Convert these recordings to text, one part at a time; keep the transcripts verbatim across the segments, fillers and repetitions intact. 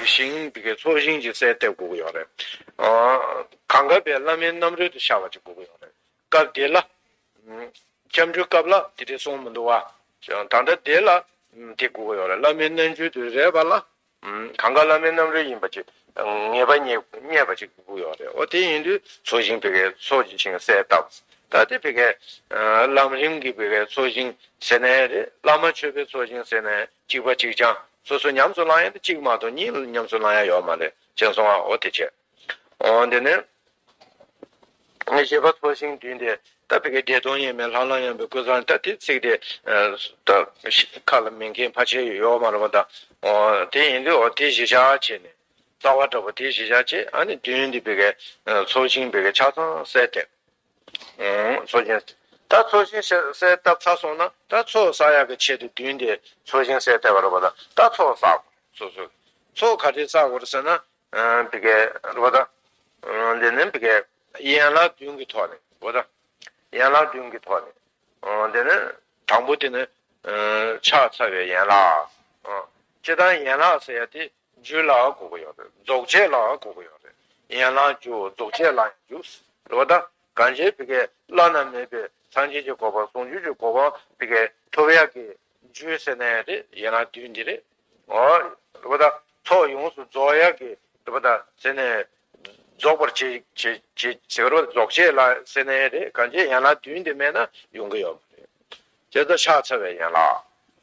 ཞིང་བི་གའི་ཚོགས་ཞིང་ཅིག་གསལ་བཏབ་དགོས་ཀྱི་ཡོད་རེད། ཨ། གང་ག་བའི་བླ་མའི་རྣམ་རོལ་དུ་ཤར་བ་ཅིག་དགོས་ཀྱི་ཡོད་རེད། སྐབས་དེ་ལ། སྐྱབས་འགྲོའི་སྐབས་ལ་དེ་འདྲའི་གསུངས་མི་འདུག་བ། ད་ལྟ་དེ་ལ་དེ་དགོས་ཀྱི་ཡོད་རེད། བླ་མའི་རྣལ་འབྱོར་དུ་རེད་པ་ལ། གང་ག་བླ་མའི་རྣམ་རོལ་ཡིན་པ་ཅིག་ངེས་པ་རྙེད་རྙེད་པ་ཅིག་དགོས་ཀྱི་ཡོད་རེད། འོ་དེ་ཡིན་དུས་ཚོགས་ཞིང་བི་གའི་ཚོགས་ཀྱི་ཞིང་གསལ་བཏབ། ད་དེ་བི་གའི་ལམ་རིམ་གྱི་བི་གའི་ཚོགས་ཞིང་ཟེར་ནའི་རེད། བླ་མ་མཆོད་པའི་ཚོགས་ཞིང་ཟེར་ནའི་གཅིག་པ་གཅིག་རྐྱང་། སོ་སོ་ཉམས་སུ་བླང་ཡ་དེ་གཅིག་མ་གཏོགས་གཉིས་ལ་ཉམས་སུ་བླང་ཡ་ཡོད་མ་རེད། མཁྱེན་སོང་ཨ། འོ་དེ་བྱས། འོ་དེ་ནས་བཞི་པ་ཚོགས་ཞིང་བདུན་དེ་ད་བི་གའི་བདེ་སྟོང་དབྱེར་མེད་ལྷང་ལྷང་ཡངས་པའི་སྐུ་གསུང་ཐུགས། ད་དེ་ཚིག་དེ་ད་ཁ་ལ་མི་འཁེལ་ཕལ་ཆེར་ཡོད་མ་རེད་པ། ད་འོ་དེ་ཡིན་དུས་འོ་དེ་གཞི་བཞག་བྱས་ནས། རྩ་བ་འདྲ་པོ་དེ་གཞི་བཞག་བྱས། ཨ་ནི་བདུན་འདི་བི་གའི་ཚོགས་ཞིང་བི་གའི་ཆ་ཚང་གསལ་བཏབ། ཚོགས་ཞིང་། ད་ཚོགས་ཞིང་གསལ་བཏབ་ཚར་སོང་ན་ད་ཚོགས་བསགས་ཡག་གི་ཆེད་དུ་བདུན་དེ་ཚོགས་ཞིང་གསལ་བཏབ་པ་རེད་པ། ད་ད་ཚོགས་བསགས་དགོས། སོ་སོ་ཚོགས་ག་རེ་བསགས་དགོས་རེད་ཟེར་ན། བི་གའི་རེད་པ། ད་འདི་ནི་བི་གའི་ཡན་ལག་བདུན་གྱི་ཐོག་ནས་རེད་པ། ད་ཡན་ལག་བདུན་གྱི་ཐོག་ནས། འདི་ནི་དང་པོ་དེ་ནི་ཕྱག་འཚལ་བའི་ཡན་ལག་སྤྱིར་བཏང་ཡན་ལག་ཟེར་ཡ་དེ། རྒྱུ་ལ་གོ་གི་ཡོད་རེད། རྫོགས་བྱེད་ལ་གོ་གི་ཡོད་རེད། ཡན་ལག་རྒྱུ། རྫོགས་བྱེད་ལ་ཡང་རྒྱུ། རེད་པ། ད་གང་ཅི་བི་གའི་བླ་ན་མེད་པའི་སངས་རྒྱས་ཀྱི་གོ་འཕང་། ཟུང་འཇུག་གི་གོ་འཕང་བི་གའི་ཐོབ་ཡག་གི་རྒྱུ་ཟེར་ནའི་རེད། ཡན་ལག་བདུན་འདི་རེད། འོ། རེད་པ། ད་ཚོགས་ཡོངས་སུ་རྫོགས་ཡག་གི་རེད་པ། ད་ཟེར་ནའི་རྫོགས་པར་བྱེད་བྱེད་བྱེད་ཟེར་བ། རྫོགས་བྱེད་ལ་ཟེར་ནའི་རེད། གང་ཅི་ཡན་ལག་བདུན་འདི་མེད་ན་ཡོང་གི་ཡོད་མ་རེད། བྱས་ཙང་ཕྱག་འཚལ་བའི་ཡན་ལག་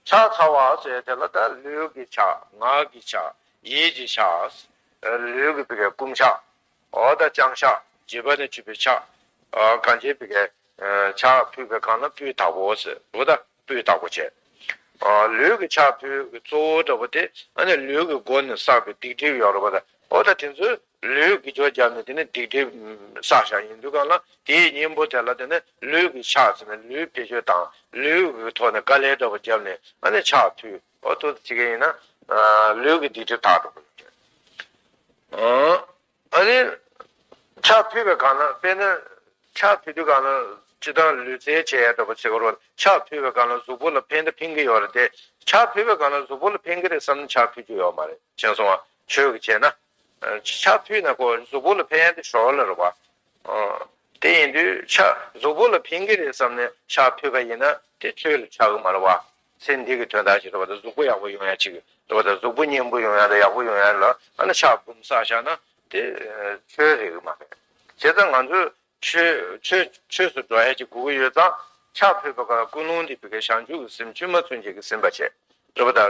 ཕྱག་འཚལ་བ་ཟེར་དེ་ལ་ད་ལུས་ཀྱི་ཕྱག། ངག་གི་ཕྱག། ཡིད་ཀྱི་ཕྱག། ལུས་ཀྱི་བི་གའི་བསྐུམ་ཕྱག། འོ་ད་བརྐྱང་ཕྱག། བརྗིད་པ་ནས་བརྗོད་པའི་ཕྱག། གང་ཅི་བི་གའི་ཕྱག་ཕུལ་བའི་སྒང་ལ་སྤུས་དག་པོ་ཟེར་བ། ད་སྤུས་དག་པོ་བྱས། ལུས་ཀྱི་ཕྱག་ཕུལ་གྱི་གཙོ་བོ་འདྲ་པོ་དེ་ཨ་ནི་ལུས་ཀྱི་སྒོ་ནས་བསགས་པའི་སྡིག་སྒྲིབ་ཡོད་རེད་པ། ད་འོ་ད་དེ་ཚོའི་ལུས་ཀྱི་སྐྱོ་རྒྱབ་ནས་དེ་ནས་སྡིག་སྒྲིབ་བསགས་བཞག་ཡིན་དུས་སྒང་ལ། དེའི་གཉེན་པོ་དེ་ལ་དེ་ནས་ལུས་ཀྱི་ཕྱག་ཟེར་ནས་ལུས་བེད་སྤྱོད་དང་ལུས་ཀྱི་ཐོག་ནས་དཀའ་ལས་འདྲ་པོ་བརྒྱབ་ནས་ཨ་ནི་ཕྱག་ཕུལ། འོ་ཐུགས་བྱེད་མཁན་ཡིན་ན་ལུས་ཀྱི་སྡིག་སྒྲིབ་དག་འགྲོ་གི་ཡོད་རེད། ཨ་ནི་ཕྱག་ཕུལ་བའི་སྒང་ལ་དཔེར་ན་ཕྱག་ཕུལ་དུས་སྒང་ལ་སྤྱིར་བཏང་ལུས་རྩལ་བྱེད་ཡ་འདྲ་པོ་བྱེད་དགོས་རེད། ཕྱག་ཕུལ་བའི་སྒང་ལ་གཟུགས་པོ་ལ་ཕན་དང་ཕན་གྱི་ཡོད་རེད་དེ། ཕྱག་ཕུལ་བའི་སྒང་ལ་གཟུགས་པོ་ལ་ཕན་གྱི་རེད་བསམ་ན་ཕྱག་ཕུལ་རྒྱུ་ཡོད་མ་རེད། མཁྱེན་སོང་ང་། ཆོས་ཀྱི་བྱས་ན། ཕྱག་ཕུལ་ན་ཁོ་གཟུགས་པོ་ལ་ཕན་ཡ་དེ་ཞོར་ལ་རེད་པ། དེ་ཡིན་དུས་ཕྱག་གཟུགས་པོ་ལ་ཕན་གྱི་རེད་བསམ་ནས་ཕྱག་ཕུལ་བ་ཡིན་ན་དེ་ཆོས་ལ་ཆགས་ཀྱི་མ་རེད་པ། ཚེ་འདི་གི་དོན་དག་ཅིག་རེད་པ། ད་གཟུགས་པོ་ཡག་པོ་ཡོང་ཡ་ཅིག་རེད་པ། ད་གཟུགས་པོ་མཉེན་པོ་ཡོང་ཡ་དང་ཡག་པོ་ཡོང་ཡ་ལ་ཨ་ནི་ཕྱག་འབུམ་བསགས་བཞག་ན་དེ་ཆོས་རེད་གི་མ་རེད། བྱས་ཙང་ང་ཚོས་ཆོས་ཆོས་ཆོས་སུ་འགྲོ་ཡ་ཅིག་དགོས་ཀྱི་ཡོད་ཙང་། ཕྱག་ཕུལ་བ་ག་ཀུན་སློང་འདི་བི་གའི་བྱང་ཆུབ་ཀྱི་སེམས་བཅོས་མ་ཚུན་ཆད་ཀྱི་ཟིན་པ་བྱས། རེད་པ། ད་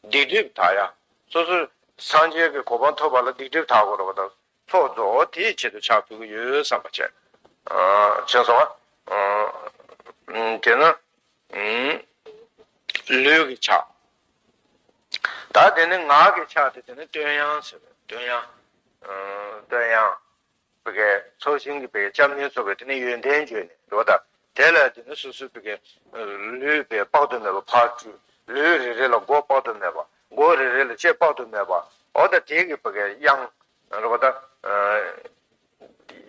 སྡིག་སྒྲིབ་དག་ཡ། སོ་སོ་སངས་རྒྱས་ཀྱི་གོ་འཕང་ཐོབ་པ་ལ་སྡིག་སྒྲིབ་དག་དགོས་རེད་པ། ད་ཚོགས་རྫོགས་དེའི་ཆེད་དུ་ཕྱག་ཕུལ་གྱི་ཡོད་བསམ་པ་བྱས། ཨ། མཁྱེན་སོང་ང་། ཨ། ཨ། དེ་ན། ཨ། ལུས་ཀྱི་ཕྱག། ད་དེ་ནི་ངག་གི་ཕྱག་དེ། དེ་ནི་བསྟོད་དབྱངས་ཟེར་བའི་བསྟོད་དབྱངས། ཨ། བསྟོད་དབྱངས། བི་གའི་ཚོགས་ཞིང་གི་བི་གའི་སྐྱབས་གནས་ཚོགས་པའི་དེ་ནས་ཡོན་ཏན་བརྗོད་ནས་འགྲོ། ད་དེ་ལ་དེ་ནས་སོ་སོའི་བི་གའི་ལུས་བི་གའི་དཔག་ཏུ་མེད་པ་ཕར་སྤྲུལ། ལུས་རེ་རེ་ལ་མགོ་དཔག་ཏུ་མེད་པ། མགོ་རེ་རེ་ལ་ལྕེ་དཔག་ཏུ་མེད་པ། འོ་ད་དེ་གི་བི་གའི་དབྱངས་རེད་པ། ད་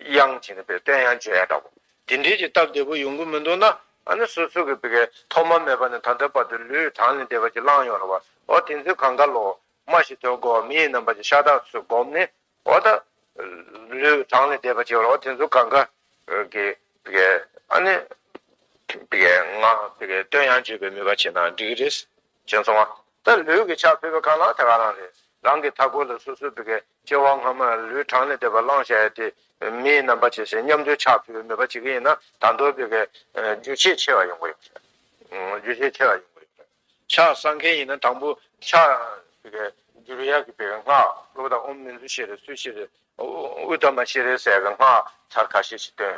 དབྱངས་བྱས་ནས་བི་གའི་བསྟོད་དབྱངས་བརྗོད་ཡ་འདྲ་པོ། དེ་འདྲའི་ཅིག་སྟབས་བདེ་པོ་ཡོང་གི་མི་འདུག་ན། ཨ་ནི་སོ་སོ་གི་བི་གའི་ཐོག་མ་མེད་པ་ནས་ད་ལྟ་བར་དུ་ལུས་གྲངས་ལས་འདས་པ་ཅིག་བླངས་ཡོད་རེད་པ། འོ་དེ་ཚོའི་གང་ག་ལོ། མ་ཞིག་ཐོན་དགོས། མི་ཡི་རྣམ་པ་ཅིག་ཤ་སྟག་ཚོས་བསྒོམས་ནས། འོ་ད་ལུས་གྲངས་ལས་འདས་པ་ཅིག་ཡོད་རེད། འོ་དེ་ཚོ་གང་ག་གི་བི་གའི་ཨ་ནི་བི་གའི་ང་བི་གའི་བསྟོད་དབྱངས་བརྗོད་པའི་མོས་པ་བྱེད་ན་འགྲིག་གི་རེད། མཁྱེན་སོང་ང་། ད་ལུས་ཀྱི་ཕྱག་ཕུལ་བའི་སྒང་ལ་དེ་ག་རང་རེད། རང་གི་མཐའ་འཁོར་ལ་སོ་སོའི་བི་གའི་སྐྱེ་བ་སྔ་མ་ལུས་གྲངས་ལས་འདས་པ་བླངས་བཞག་ཡ་དེ། མི་ཡི་རྣམ་པ་ཅིག་བྱས་མཉམ་དུ་ཕྱག་ཕུལ་བའི་མོས་པ་བྱེད་ཀྱི་ཡིན་ན། ད་དུང་བི་གའི་རྒྱུ་ཆེས་ཆེ་བ་ཡོང་གི་ཡོད་རེད། རྒྱུ་ཆེས་ཆེ་བ་ཡོང་གི་ཡོད་རེད། ཕྱག་བསགས་མཁན་ཡིན་ན་དང་པོ་ཕྱག་བི་གའི་བསྒྱུར་ཡག་གི་བི་གའི་སྔགས། རེད་པ། ད་ཨོཾ་མཉྫུ་ཤྲཱི་སུ་ཤྲཱི། དབུས་ཐོག་མ་ཤྲཱི་ཟེར་གི་སྔགས་ཚར་ཁ་ཤས་ཤིག་བཏོན།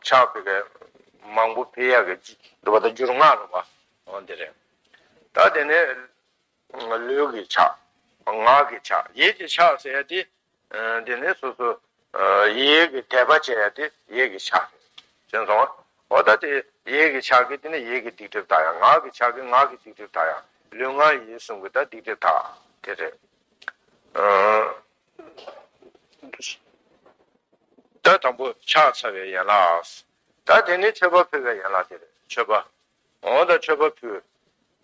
ཕྱག་བི་གའི་མང་པོ་ཕུལ་ཡག་གི་རེད་པ། ད་བསྒྱུར་སྔགས་རེད་པ། འོ་འདི་རེད། ད་དེ་ནས་ལུས་ཀྱི་ཕྱག། ངག་གི་ཕྱག། ཡིད་ཀྱི་ཕྱག་ཟེར་ཡ་དེ། དེ་ནས་སོ་སོ་ཡིད་ཀྱི་དད་པ་བྱེད་ཡ་དེ་ཡིད་ཀྱི་ཕྱག་རེད། མཁྱེན་སོང་ང་། འོ་ད་དེ་ཡིད་ཀྱི་ཕྱག་གིས་དེ་ནི་ཡིད་ཀྱི་སྡིག་སྒྲིབ་དག་ཡ། ངག་གི་ཕྱག་གིས་ངག་གི་སྡིག་སྒྲིབ་དག་ཡ། ལུས་ངག་ཡིད་གསུམ་གྱི་ད་སྡིག་སྒྲིབ་དག་དེ་རེད། ཨ། ད་དང་པོ་ཕྱག་འཚལ་བའི་ཡན་ལག། ད་དེ་ནས་མཆོད་པ་ཕུལ་བའི་ཡན་ལག་དེ་རེད། མཆོད་པ། འོ་ད་མཆོད་པ་ཕུལ།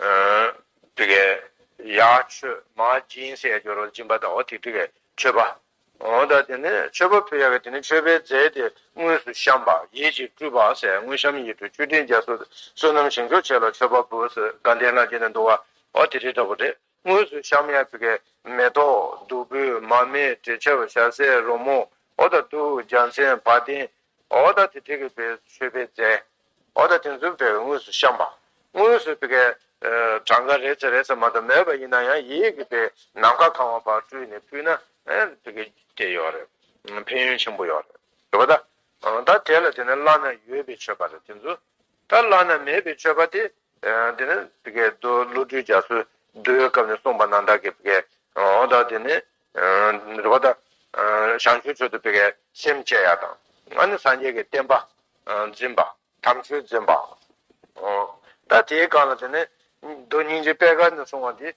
ཨ། བི་གའི་ ཡ་མཆོད་མ་སྦྱིན་ཟེར་ཡ་ཅིག་ཡོད་རེད། སྦྱིན་པ་དང་འོ་དེ་དེ་གའི་མཆོད་པ། འོ་ད་དེ་ནས་མཆོད་པ་ཕུལ་ཡ་གི་དེ་ནས་མཆོད་པའི་རྫས་དེ་དངོས་སུ་བཤམས་པ། ཡིད་ཀྱིས་སྤྲུལ་པ་ཟེར། དངོས་བཤམས་ཡིད་སྤྲུལ་མཆོད་སྤྲིན་རྒྱ་མཚོ། བསོད་ནམས་ཞིང་མཆོག་ཆེ་ལ་མཆོད་པ་འབུལ་ཟེར། དགའ་ལྡན་ལྷ་བརྒྱ་ནས་འདུ་བ། འོ་དེ་རེད་འདྲ་པོ་རེད། དངོས་སུ་བཤམས་ཡ་ཕ་གིའི་མེ་ཏོག་བདུག་སྤོས་མར་མེ་དྲི་ཆབ་ཞལ་ཟས་རོལ་མོ། འོ་ད་གདུགས་རྒྱལ་མཚན་བ་དན། འོ་ད་དེ་དེ་གའི་ཕ་གིའི་མཆོད་པའི་རྫས། འོ་ད་དེ་ཚོ་ཕ་གིའི་དངོས་སུ་བཤམས་པ། དངོས་སུ་ཕ་གིའི་གྲངས་ཀ་རེ་ཙམ་རེ་ཙམ་མ་གཏོགས་མེད་པ་ཡིན་ན་ཡང་ཡིད་ཀྱི་ཕ་གིའི་ནམ་མཁའ་གང་བ་བར་སྤྲུལ་ནས་ཕུལ་ན་ཨེ་ཕ་གིའི་དེ་ཡོད་རེད། ཕན་ཡོན་ཆེན་པོ་ཡོད་རེད། རེད་པ་ད། ད་དེ་ལ་དེ་ནི་བླ་ན་ཡོད་པའི་མཆོད་པ་རེད། དེ་ཚོ། ད་བླ་ན་མེད་པའི་མཆོད་པ་དེ། ཨ་དེ་ནི་ཕ་གིའི་མདོ་བློ་གྲོས་རྒྱ་མཚོའི་མདོའི་སྐབས་ནས་གསུངས་པ་ནང་ལྟར་གྱི་ཕ་གིའི། འོ་ད་དེ་ནི། ཨ་རེད་པ་ད། ཨ་བྱང་ཆུབ་མཆོག་ཏུ་ཕ་གིའི་སེམས་བསྐྱེད་ཡ་དང་། ཨ་ནི་སངས་རྒྱས་ཀྱི་བསྟན་པ། ཨ་འཛིན་པ། དམ་ཆོས་འཛིན་པ། འོ། ད་དེའི་སྒང་ལ་དེ་ནི། མདོ་སྙིང་རྗེ་པད་དཀར་ནས་གསུངས་པ་འདི།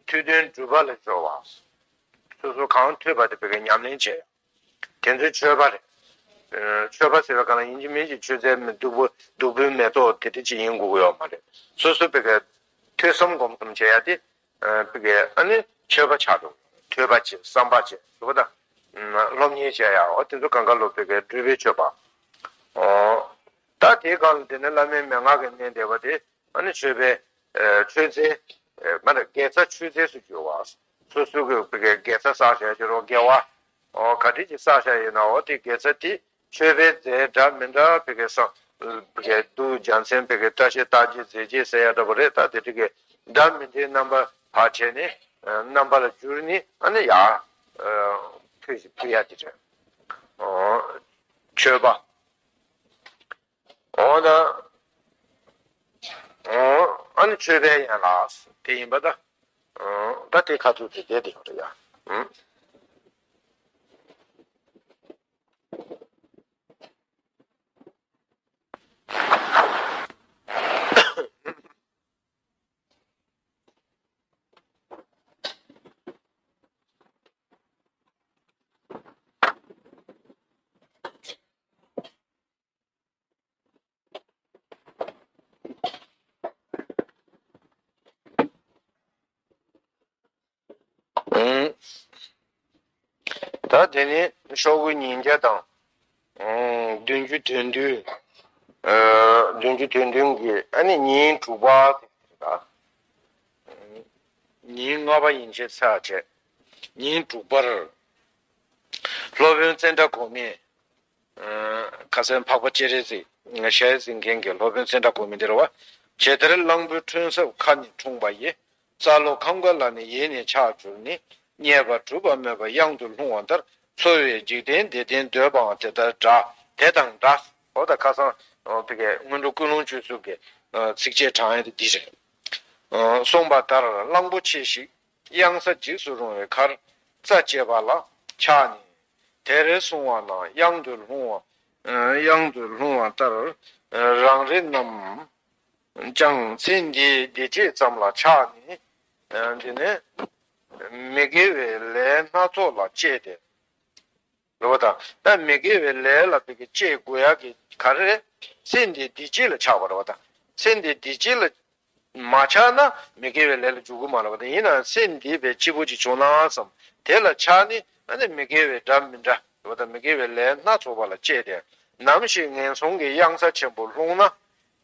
ཐོས་དོན་སྒྲུབ་པ་ལ་སྦྱོར་བ། སོ་སོ་གང་ཐོས་པ་དེ་ཕ་གིའི་ཉམས་ལེན་བྱེད་ཡ། དེ་ཚོའི་མཆོད་པ་རེད། ཨ་མཆོད་པ་ཟེར་བའི་སྒང་ལ་ཡིན་གཅིག་མིན་གཅིག་མཆོད་རྫས་མི་བདུག་སྤོས་བདུག་སྤོས་མེ་ཏོག་དེ་འདྲ་ཅིག་ཡིན་དགོས་ཀྱི་ཡོད་མ་རེད། སོ་སོ་ཕ་གིའི་ཐོས་བསམ་སྒོམ་གསུམ་བྱེད་ཡ་དེ། ཨ་ཕ་གིའི་ཨ་ནི་མཆོད་པ་ཆགས་འགྲོ། ཐོས་པ་བྱེད། བསམ་པ་བྱེད། རེད་པ་ད། ཨ་སློབ་གཉེར་བྱེད་ཡ་འོ་དེ་ཚོ་གང་ག་ལོ་ཕ་གིའི་སྒྲུབ་པའི་མཆོད་པ། འོ། ད་དེའི་སྒང་ལ་དེ་ནི་བླ་མའི་མན་ངག་གི་གནས་བསྡད་པ་དེ། ཨ་ནི་མཆོད་པའི་ཨ་མཆོད་རྫས། ཨ་མ་རེད། དགེ་རྩ་མཆོད་རྫས་སུ་གྱུར་པ། སོ་སོ་གི་ཕ་གིའི་དགེ་རྩ་བསགས་བཞག་ཡ་ཅིག་རོ། དགེ་བ། ཨོ་ག་འདྲ་ཅིག་བསགས་བཞག་ཡོད་ན་འོ་དེ་དགེ་རྩ་དེ་མཆོད་པའི་རྫས་འདྲ་མི་འདྲ་ཕ་གིའི་བསགས། ཕ་གིའི་གདུགས་རྒྱལ་མཚན་ཕ་གིའི་བཀྲ་ཤིས་རྟགས་བརྒྱད་རྫས་བརྒྱད་ཟེར་ཡ་འདྲ་པོ་རེད། ད་དེ་འདྲ་གི་འདྲ་མི་འདྲའི་རྣམ་པ་ཕར་བྱས་ནས། ཨ་རྣམ་པ་ལ་བསྒྱུར་ནས་ཨ་ནི་ཡར། ཨ་ཕུལ་ཕུལ་ཡ་དེ་རེད། ཨོ་མཆོད་པ། འོ་ད། འོ་ཨ་ནི་མཆོད་པའི་ཡན་ལག་དེ་ཡིན་པ་ད། འོ་ད་དེ་ཁ་ཐུག་དེ་བསྡད་དེ་ཡོད་རེད་ཡ། ཨུ། ད་དེ་ནས་ཤོག་གུ་ཉིས་བརྒྱ་དང་། བདུན་ཅུ་དོན་བདུན། བདུན་ཅུ་དོན་བདུན་གྱི་ཨ་ནི་ཉིན་དྲུག་པ། ཉིན་ལྔ་པ་ཡན་ཆད་ཚར་བྱས། ཉིན་དྲུག་པར། སློབ་དཔོན་ཙནྡྲ་གོ་མི། ཁ་སང་འཕགས་པ་སྤྱན་རས་གཟིགས་ཞལ་གཟིགས་མཁན་གྱི་སློབ་དཔོན་ཙནྡྲ་གོ་མི་དེ་རེད་པ། ཇི་ལྟར་གླང་པོའི་ཕྲན་ཚབ་ཁ་ནི་འཁྲུངས་པ་ཡི། རྩ་ལོ་ཁམས་དཀར་ལ་ནི་ཡིད་ནི་ཆགས་གྱུར་ནས། རྙེད་པ་གྲུབ་པ་སྨོད་པ་གཡང་དུ་ལྷུང་བ་ལྟར། འཚོ་བའི་འཇིག་རྟེན་འདི་བརྟན་འདོད་པའང་དེ་ལྟར་འདྲ། དེ་དང་འདྲ། འོ་ད་ཁ་སང་ཕ་གིའི་སྔོན་འགྲོ་ཀུན་སློང་བཅུ་གསུམ་གྱི་ཚིགས་བཅད་དྲངས་ཡ་དེ་འདི་རེད། གསུངས་པ་ལྟར་གླང་པོ་ཆེ་ཞིག་གཡང་ས་འཇིགས་སུ་རུང་བའི་ཁར། རྩྭ་བཅད་པ་ལ་ཆགས་ནས་དེར་སོང་བ་ན་གཡང་དུ་ལྷུང་བ། གཡང་དུ་ལྷུང་བ་ལྟར། རང་རེ་རྣམས་ཀྱང་ཚེ་འདིའི་བདེ་སྐྱིད་ཙམ་ལ་ཆགས་ནས། དེ་ནས་མི་དགེ་བའི་ལས་སྣ་ཚོགས་ལ་སྤྱད་དེ། རེད་པ་ད། ད་མི་དགེ་བའི་ལས་ལ་ཕ་གིའི་སྤྱད་དགོས་ཡ་གི་ག་རེ་རེད། ཚེ་འདིའི་བདེ་སྐྱིད་ལ་ཆགས་པ་རེད་པ་ད། ཚེ་འདིའི་བདེ་སྐྱིད་ལ་མ་ཆགས་ན་མི་དགེ་བའི་ལས་ལ་འཇུག་གི་མ་རེད་པ་ད། ཡིན་ནའང་ཚེ་འདི་ཕ་གིའི་སྐྱིད་པོ་ཅིག་བྱུང་ན་བསམ་དེ་ལ་ཆགས་ནས་ཨ་ནི་མི་དགེ་བའི་འདྲ་མི་འདྲ་རེད་པ་ད། མི་དགེ་བའི་ལས་སྣ་ཚོགས་པ་ལ་སྤྱད་དེ། ནམ་ཞིག་ངན་སོང་གི་གཡང་ས་ཆེན་པོར་ལྷུང་ན།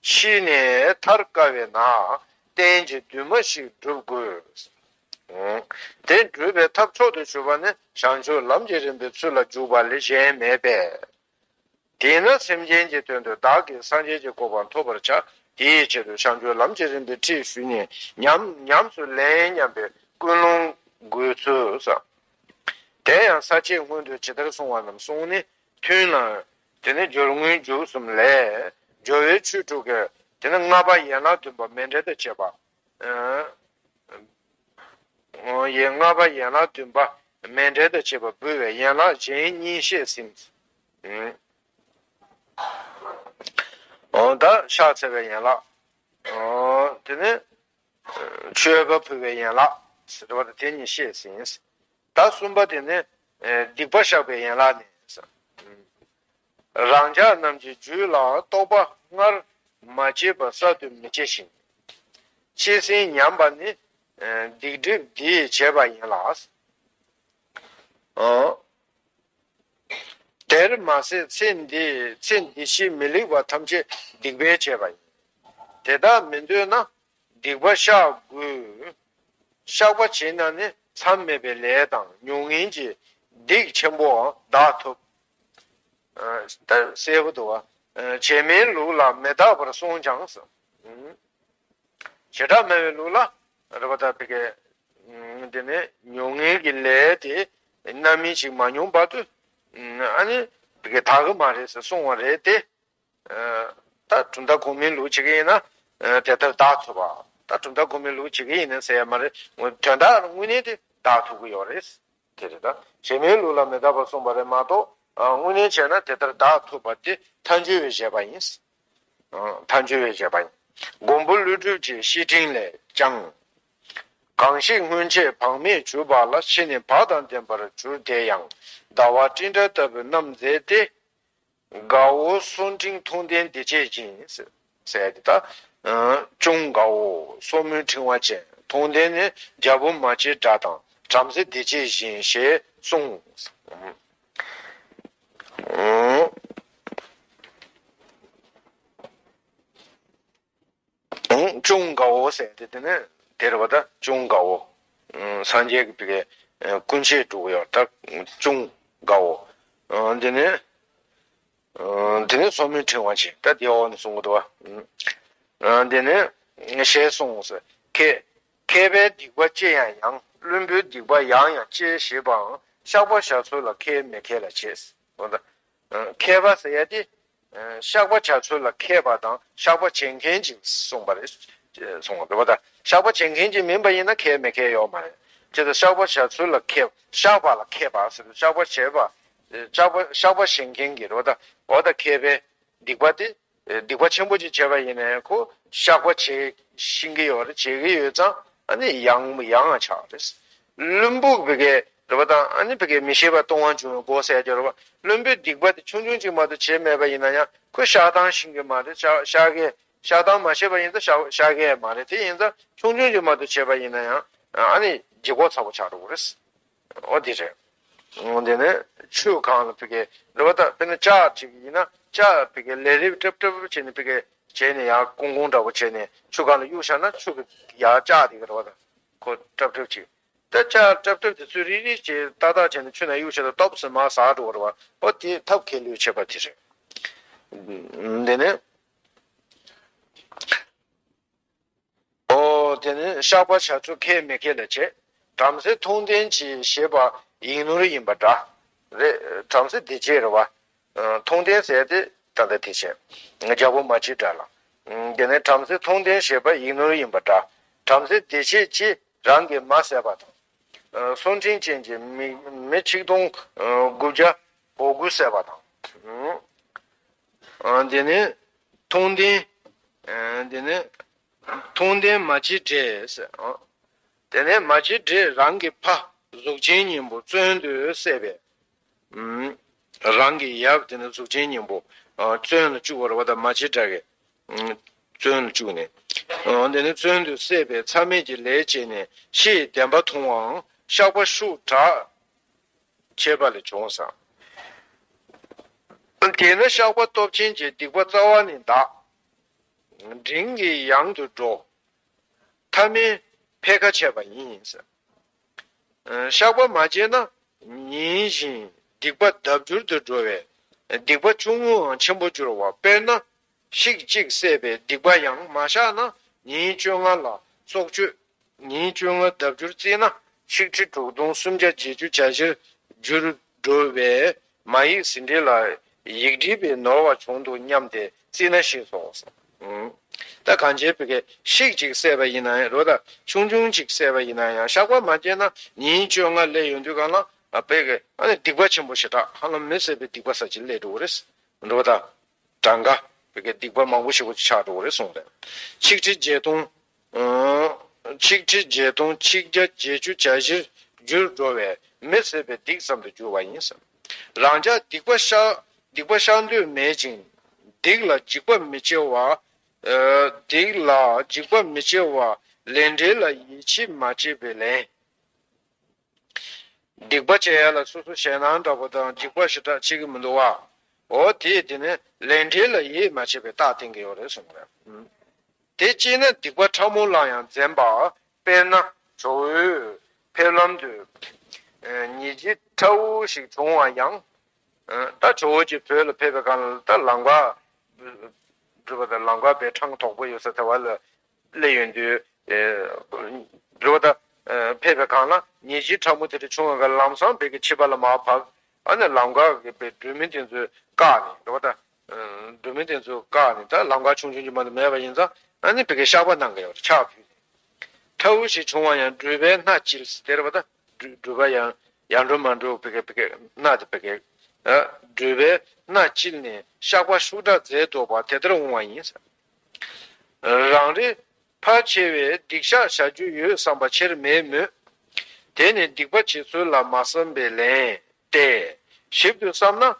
ཤི་ནས་ཐར་དཀའ་བས་ན་རྟེན་གྱི་འདུན་མ་ཞིག་སྒྲུབ་དགོས། དེ་སྒྲུབ་པའི་ཐབས་མཆོག་ཏུ་གྱུར་པ་ནི་བྱང་ཆུབ་ལམ་གྱི་རིམ་པའི་ཚུལ་ལ་འཇུག་པ་ལས་གཞན་མེད་པས། དེས་ན་སེམས་ཅན་གྱི་དོན་དུ་བདག་གིས་སངས་རྒྱས་ཀྱི་གོ་འཕང་ཐོབ་པར་བྱ། དེའི་ཆེད་དུ་བྱང་ཆུབ་ལམ་གྱི་རིམ་པའི་ཁྲིད་ཞུས་ནས་ཉམས་ཉམས་སུ་ལེན་སྙམ་པའི་ཀུན་སློང་དགོས་ཚུལ་གསུངས། དེ་ཡང་ས་བཅད་སྔོན་དུ་ཇི་ལྟར་གསུངས་པ་རྣམས་བསྲུང་ནས་མཐུན་ལ། དེ་ནི་སྦྱོར་དངོས་འཇུག་གསུམ་ལས། སྦྱོར་བའི་ཆོས་དྲུག་གི་དེ་ནི་ལྔ་པ་ཡན་ལག་བདུན་པ་མཎྜལ་དང་བཅས་པ། ཡན་ལྔ་པ་ཡན་ལག་བདུན་པ་མཎྜལ་དང་བཅས་པ་འབུལ་བའི་ཡན་ལག་གཞན་གཉིས་བཤད་ཟིན། ད་ཕྱག་འཚལ་བའི་ཡན་ལག་དེ་ནི་མཆོད་པ་ཕུལ་བའི་ཡན་ལག་ཟེར་བ་དེ་གཉིས་བཤད་ཟིན། ད་གསུམ་པ་དེ་ནི་སྡིག་པ་བཤགས་པའི་ཡན་ལག་ནི། རང་ཅག་རྣམས་ཀྱི་རྒྱུད་ལ་རྟོག་པ་སྔར་མ་སྐྱེས་པ་གསར་དུ་མི་སྐྱེ་ཞིང་། སྐྱེས་ཟིན་ཉམས་པ་ནི་ སྡིག་སྒྲིབ་འདིས་བྱས་པ་ཡིན་ལ། དེར་མ་ཟད་ཚེ་འདི་ཚེ་འདི་ཕྱི་མི་ལེགས་པ་ཐམས་ཅད་སྡིག་པས་བྱས་པ་ཡིན། དེ་ལྟར་མི་འདོད་ན་སྡིག་པ་བཤགས་དགོས། བཤགས་པ་བྱེད་ན་ནི་མཚམས་མེད་པའི་ལས་དང་མྱོང་ངན་གྱི་སྡིག་ཆེན་པོའང་འདག་ཐུབ། ཨ་ད་གསལ་པོ་འདུག་བ། ཨ་བྱེ་མའི་ལུགས་ལ་མི་རྟག་པར་སོང་ཀྱང་། བྱེ་བྲག་སྨྲ་བའི་ལུགས་ལ་རེད་པ། ད་བི་ཀའི་འདི་ནི་མྱོང་ངན་གྱི་ལས་དེ་རྣམ་སྨིན་ཅིག་མ་མྱོང་བར་དུ་ཨ་ནི་བི་ཀའི་དག་གི་མ་རེད་ཟེར་གསུང་བ་རེད་དེ། ད་གྲུབ་མཐའ་གོང་མའི་ལུགས་བྱེད་ཀྱི་ཡིན་ན་དེ་ལྟར་བདག་ཐུབ་པ། ད་གྲུབ་མཐའ་གོང་མའི་ལུགས་བྱེད་ཀྱི་ཡིན་ན་ཟེར་ཡ་མ་རེད། དོན་དག་དངོས་གནས་དེ་བདག་ཐུབ་ཀྱི་ཡོད་རེད། དེ་རེད། ད་བྱེ་མའི་ལུགས་ལ་མི་རྟག་པར་གསུངས་པ་རེད་མ་གཏོགས། དངོས་གནས་བྱས་ན་དེ་ལྟར་བདག་ཐུབ་པ་དེ་མཐའ་འཇུག་པའི་བཞེད་པ་ཡིན། མཐའ་འཇུག་པའི་བཞེད་པ་ཡིན། མགོན་པོ་ཀླུ་སྒྲུབ་ཀྱི་བཤེས་སྤྲིང་ལས་ཀྱང་། གང་ཞིག་སྔོན་ཆད་བག་མེད་གྱུར་པ་ལ། ཕྱི་ནས་བག་དང་ལྡན་པར་གྱུར་དེ་ཡང་། ཟླ་བ་སྤྲིན་བྲལ་ལྟ་བུ་རྣམ་མཛེས་ཏེ། དགའ་བོ་སོར་འཕྲེང་མཐོང་ལྡན་བདེ་བྱེད་བཞིན། ཟེར་ཟེར་ཏེ་ད། ཅུང་དགའ་བོ་སོར་མོའི་ཕྲེང་བ་ཅན། མཐོང་ལྡན་ནི་རྒྱལ་པོ་མ་སྐྱེས་དགྲ་དང་། བྲམ་ཟེ་བདེ་བྱེད་བཞིན་ཞེས་གསུངས། ཨང་། ཨང་། ཅུང་དགའ་བོ་ཟེར་ཏེ་དེ་ནི་དེ་རེད་བ། ད་ཅུང་དགའ་བོ། ཨང་། སངས་རྒྱས་ཀྱི་བི་ཀའི་ཀུན་མཆེད་སྒྲུབ་ཀྱི་ཡོད། ད་ཅུང་དགའ་བོ། ཨང་། དེ་ནི། ཨང་། དེ་ནི་སོར་མོའི་ཕྲེང་བ་ཅན། ད་དེའི་འོག་ནས་གསུང་གི་འདུག་བ། ཨང་། དེ་ནི་ཞེས་གསུངས་སོ། མཁས་མཁས་པས་སྡིག་པ་ཅི་ཡང་ཡང་། བླུན་པོས་སྡིག་པ་ཡང་ཡང་ཅི་ཞེས་པའང་། བཤགས་པ་བྱ་ཚུལ་ལ་མཁས་མི་མཁས་ལ་བྱེད། འོ་ད། ཨང་། མཁས་པ་ཟེར་ཡ་དེ། ཨང་། བཤགས་པ་བྱ་ཚུལ་ལ་མཁས་པ་དང་བཤགས་པ་བྱེད་མཁན་ཅིག་གསུངས་པ་རེད། གསུངས་པ་རེད་བ། ད་བཤགས་པ་བྱེད་མཁན་ཅིག་མིན་པ་ཡིན་ན་མཁས་མི་མཁས་ཡོད་མ་རེད། ཅེས་དང་བཤགས་པ་བྱ་ཚུལ་ལ་མཁས། བཤགས་པ་ལ་མཁས་པ་ཟེར། བཤགས་པ་བྱེད་པ། བཤགས་པ་བཤགས་པ་བྱེད་མཁན་གྱི་རེད་བ། ད་འོ་ད་མཁས་པས་སྡིག་པ་དེ། སྡིག་པ་ཆེན་པོ་ཅིག་བྱས་པ་ཡིན་ནའི་ཁོ་བཤགས་པ་བྱེད་ཤེས་ཀྱི་ཡོད་རེད། བྱེད་ཀྱི་ཡོད་ཙང་ཨ་ནི་ཡང་ཡང་ཆགས་རེད། བླུན་པོ་བི་ཀའི་རེད་བ། དང་ཨ་ནི་བི་ཀའི་མི་ཤེས་པ་སྟོང་པར་འཇུག་པའི་སྒོ་ཟེར་རྒྱུ་རེད་བ། བླུན་པོས་སྡིག་པ་དེ་ཆུང་ཆུང་ཅིག་མ་གཏོགས་བྱས་མེད་པ་ཡིན་ན་ཡང་ཁོས་བཤགས་སྟངས་ཤེས་ཀྱི་མ་རེད། བཤགས་བཤགས་ཀྱི་བཤགས་སྟངས་མ་ཤེས་པ་ཡིན་ཙང་བཤགས་བཤགས་ཀྱི་མ་རེད། དེ་ཡིན་ཙང་ཆུང་ཆུང་ཅིག་མ་གཏོགས་བྱས་པ་ཡིན་ན་ཡང་ཨ་ནི་ལྗིད་ཁོག་ཚ་པོ་ཆགས་འགྲོ་གི་རེད། འོ་དེ་རེད། འོ་དེ་ནས་ཆུ་གང་ལ་བི་ཀའི་རེད་བ། ད་དཔེར་ན་ལྕགས་ཅིག་ཡིན་ན་ལྕགས་བི་ཀའི་ལས་རིམ་ཀྲབ་ཀྲབ་བྱས་ནས་བི་ཀའི་བྱས་ནས་ཡར་ཀོང་ཀོང་འདྲ་པོ་བྱས་ནས་ཆུ་གང་ལ་གཡུག་བཞག་ན་ཆུ་གི་ཡར་ལྕགས་དེ་གི་རེད་བ། ད་ཁོ་ཀྲབ་ཀྲབ་ཅིག་ད་ལྕགས་ཀྲབ་ཀྲབ་དེ་ཚོ་རིལ་རིལ་བྱས་ཏག་ཏག་བྱས་ནས་ཆུ་ནང་གཡུག་བཞག་ད་སྟོབས་སུ་མར་ཟག་འགྲོ་བ་རེད་བ། འོ་དེ་ཐབས་མཁས་བློས་བྱས་པ་དེ་རེད། དེ་ནས། ཨོ། དེ་ནི་བཤགས་པ་བྱ་ཚུལ་མཁས་མི་མཁས་ལ་བྱེད། བྲམ་ཟེ་མཐོང་ལྡན་གྱིས་ཞེས་པ་ཡིག་ནོར་ཡིན་པ་འདྲ། རེད། བྲམ་ཟེ་བདེ་བྱེད་རེད་བ། ཨ་མཐོང་ལྡན་ཟེར་དེ་ད་ལྟ་བདེ་བྱེད། རྒྱལ་པོ་མ་སྐྱེས་དགྲ་ལ། ཨ་དེ་ནི་བྲམ་ཟེ་མཐོང་ལྡན་ཞེས་པ་ཡིག་ནོར་ཡིན་པ་འདྲ། བྲམ་ཟེ་བདེ་བྱེད་ཀྱིས་རང་གི་མ་བསད་པ་དང་། ཨ་སོར་འཕྲེང་ཅན་གྱི་མི་མི་ཆིག་སྟོང་ཨ་དགུ་བརྒྱ་གོ་དགུ་བསད་པ་དང་། ཨ་དེ་ནི་མཐོང་ལྡན། ཨ་དེ་ནི། མཐོང་ལྡན་མ་སྐྱེས་དགྲས། དེ་ནས་མ་སྐྱེས་དགྲས་རང་གི་ཕ་གཟུགས་ཅན་སྙིང་པོ་བཙོན་དུ་བསད་པས། རང་གི་ཡབ་དེ་ནི་གཟུགས་ཅན་སྙིང་པོ་བཙོན་ལ་བཅུག་པ་རེད་བ། ད་མ་སྐྱེས་དགྲ་གིས་བཙོན་ལ་བཅུག་ནས། དེ་ནི་བཙོན་དུ་བསད་པས་མཚམས་མེད་ཀྱི་ལས་བྱས་ནས་ཕྱིའི་བདེན་པ་མཐོང་བའང་བཤགས་པ་ཤུགས་དྲག་བྱས་པ་ལས་བྱུང་ས། དེས་ན་བཤགས་པ་སྟོབས་ཆེན་གྱིས་སྡིག་པ་རྩ་བ་ནས་འདག་འབྲིང་གིས་ཡང་དུ་འགྲོ། ཐ་མའི་འཕེལ་ཁ་བྱས་པ་ཡིན། བཤགས་པ་མ་བྱས་ན་ཉིན་བཞིན་སྡིག་པ་ལྡབ་འགྱུར་དུ་འགྲོ་བས་སྡིག་པ་ཆུང་ངུའང་ཆེན་པོར་འགྱུར་བ། དཔེར་ན་ཤིག་གཅིག་བསད་པའི་སྡིག་པ་ཡང་མ་བཤགས་ན་ཉིན་བཅོ་ལྔ་ལ་སྲོག་གཅོད། ཉིན་བཅོ་ལྔ་ལྡབ་འགྱུར་བརྩིས་ན་ཆིག་ཁྲི་དྲུག་སྟོང་སུམ་བརྒྱ་བརྒྱད་ཅུ་གྱ་བཞིར་འགྱུར་འགྲོ་བས། མ་ཡིག་ཟིན་བྲིས་ལ་ཡིག་བྲིས་པས་ནོར་བ་བྱུང་འདུག་སྙམ་སྟེ་བརྩིས་ན་ཤེས་སོ། ད་གང་ཅིའི་བི་ཀའི་ཤིག་གཅིག་བསད་པ་ཡིན་ན་ཡང་རོ། ད་ཆུང་ཆུང་གཅིག་བསད་པ་ཡིན་ན་ཡང་བཤགས་པ་མ་བྱས་ན་ཉིན་བཅོ་ལྔ་སླེབས་ཡོང་དུས་གང་ལ་བི་ཀའི་ཨ་ནི་སྡིག་པ་ཆེན་པོ་ཞེ་དྲག་ཧ་ལམ་མི་བསད་པའི་སྡིག་པ་ས་ཅིག་སླེབས་འགྲོ་གི་རེད། རོ། ད་གྲངས་ཀ་བི་ཀའི་སྡིག་པ་མང་པོ་ཞེ་པོ་ཅིག་ཆགས་འགྲོ་གི་རེད་གསུངས་པས། ཆིག་ཁྲི་བརྒྱད་སྟོང་། ཆིག་ཁྲི་བརྒྱད་སྟོང་ཆིག་བརྒྱ་བརྒྱད་ཅུ་གྱ་བཞིར་འགྱུར་འགྲོ་བས་མི་བསད་པའི་སྡིག་ཙམ་དུ་འགྱུར་བ་ཡིན། རང་ཅག་སྡིག་པ་བཤགས་སྡིག་པ་བཤགས་འདོད་མེད་ཅིང་། སྡིག་ལ་འཇིགས་པ་མི་སྐྱེ་བ། སྡིག་ལ་འཇིགས་པ་མི་སྐྱེ་བ། ལས་འབྲས་ལ་ཡིད་ཆེས་མ་བྱས་པས་ལན། སྡིག་པ་བྱེད་ཡ་ལ་སོ་སོ་ཞེད་སྣང་འདྲ་པོ་དང་འཇིགས་པ་ཞེ་དྲག་བྱེད་ཀྱི་མི་འདུག་བ། འོ་དེས་དེ་ནི་ལས་འབྲས་ལ་ཡིད་མ་ཆེས་པའི་རྟགས་བསྟན་གྱི་ཡོད་རེད་གསུངས་པ་རེད། དེ་སྐྱེས་ན་སྡིག་པ་ཕྲ་མོ་ལ་ཡང་འཛེམ་པ། དཔེར་ན་ཇོ་བོས་ཕེབས་ལམ་དུ་ཉེས་བྱས་ཕྲ་བོ་ཞིག་བྱུང་བ་ཡང་། ད་ཇོ་བོ་ཀྱི་བོད་ལ་ཕེབས་པའི་སྒང་ལ་ད་ལམ་ཁ་སྒྲུབ་པ་དང་ལམ་ཁ་པའི་འཕྲང་དོག་པོ་ཡོད་ས་དེ་བ་ལ་སླེབས་ཡོང་དུས། འགྲོ་བ་དང་ཕེབས་པའི་སྒང་ལ་ཉེས་བྱས་ཕྲ་མོ་དེ་འདྲ་བྱུང་བའི་སྒང་ལམ་སང་བོད་ཀྱི་ཕྱི་པ་ལ་མར་བབས། ཨ་ནི་ལམ་ཁ་གི་པའི་འགྲོ་མི་དེ་ཚོས་བཀག་ནས། འགྲོ་བ་དང་འགྲོ་མི་དེ་ཚོས་བཀག་ནས། ད་ལམ་ཁ་ཆུང་ཆུང་ཅིག་མ་གཏོགས་མེད་པ་ཡིན་ཙང་། ཨ་ནི་བོད་ཀྱི་བཤགས་པ་གནང་གི་ཡོད་རེད། ཕྱག་ཕུལ་ནས། ཕྲ་བོ་ཞིག་བྱུང་བ་ཡང་སྒྲུབ་པས་སྣ་བཅིལ་ཟེར་བ་དང་། སྒྲུབ་པ་ཡང་ཡར་འགྲོ་མར་འགྲོ་བོད་ཀྱི་བོད་ཀྱི་སྣ་དེ་བོད་ཀྱི་སྒྲུབ་པས་སྣ་བཅིལ་ནས་བཤགས་པ་ཤུགས་དྲག་མཛད་དོ་བ་དེ་ལྟར་འོང་བ་ཡིན། རང་རེ་ཕལ་ཆེ་བས་སྡིག་བཤགས་བྱ་རྒྱུ་ཡོད་བསམ་པ་ཆེར་མེད་མོད། དེ་ནི་སྡིག་པ་བྱེད་ཚུལ་ལ་མ་བསམ་པས་ལན་ཏེ། ཞིབ་ཏུ་བསམ་ན།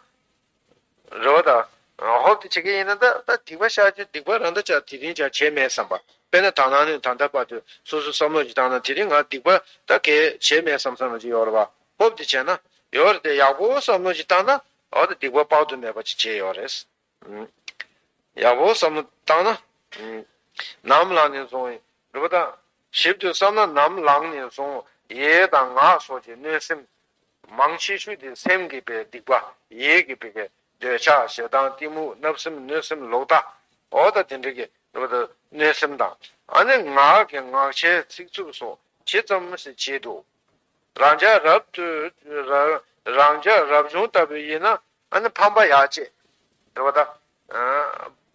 རེ་བ་དང་། ཧོབ་དེ་བྱེད་ཀྱི་ཡིན་ན་ད་ད་སྡིག་པ་བཤགས་རྒྱུ་སྡིག་པ་རང་ད་ཅག་དེ་རིང་ཅག་བྱས་མེད་བསམ་པ། དཔེར་ན་ད་ནངས་ནས་ད་ལྟ་བར་དུ་སོ་སོ་བསམ་བློ་ཅིག་བཏང་ན་དེ་རིང་ང་སྡིག་པ་ད་གས་བྱས་མེད་བསམ་བསམ་བློ་ཅིག་ཡོད་རེད་བ། ཧོབ་དེ་བྱས་ན་ཡོད་རེད་དེ། ཡག་པོ་བསམ་བློ་ཅིག་བཏང་ན་འོ་ད་སྡིག་པ་དཔག་ཏུ་མེད་པ་ཅིག་བྱས་ཡོད་རེད། ཡག་པོ་བསམ་བློ་བཏང་ན། ནམ་ལངས་ནས་བཟུང་རེ་བ་དང་། ཞིབ་ཏུ་བསམ་ན་ནམ་ལངས་ནས་བཟུང་ཡིད་དང་ངག་སོགས་ཀྱི་གནོད་སེམས་མང་ཆེ་ཤོས་དེ་སེམས་ཀྱི་པའི་སྡིག་པ། ཡིད་ཀྱི་པའི་གི་འདོད་ཆགས་ཞེ་སྡང་གཏི་མུག་བརྣབ་སེམས་གནོད་སེམས་ལོག་ལྟ། འོ་ད་དེ་འདྲ་གི་རེ་བ་དང་གནོད་སེམས་དང་། ཨ་ནི་ངག་གི་ངག་འཁྱལ་ཚིག་རྩུབ་སོགས་ཇི་ཙམ་ཞིག་བྱེད་དུ། རང་ཅག་རབ་ཏུ་ར་རང་ཅག་རབ་བྱུང་ལྟ་བུ་ཡིན་ན། ཨ་ནི་ཕམ་པ་ཡག་བྱེད། རེ་བ་དང་།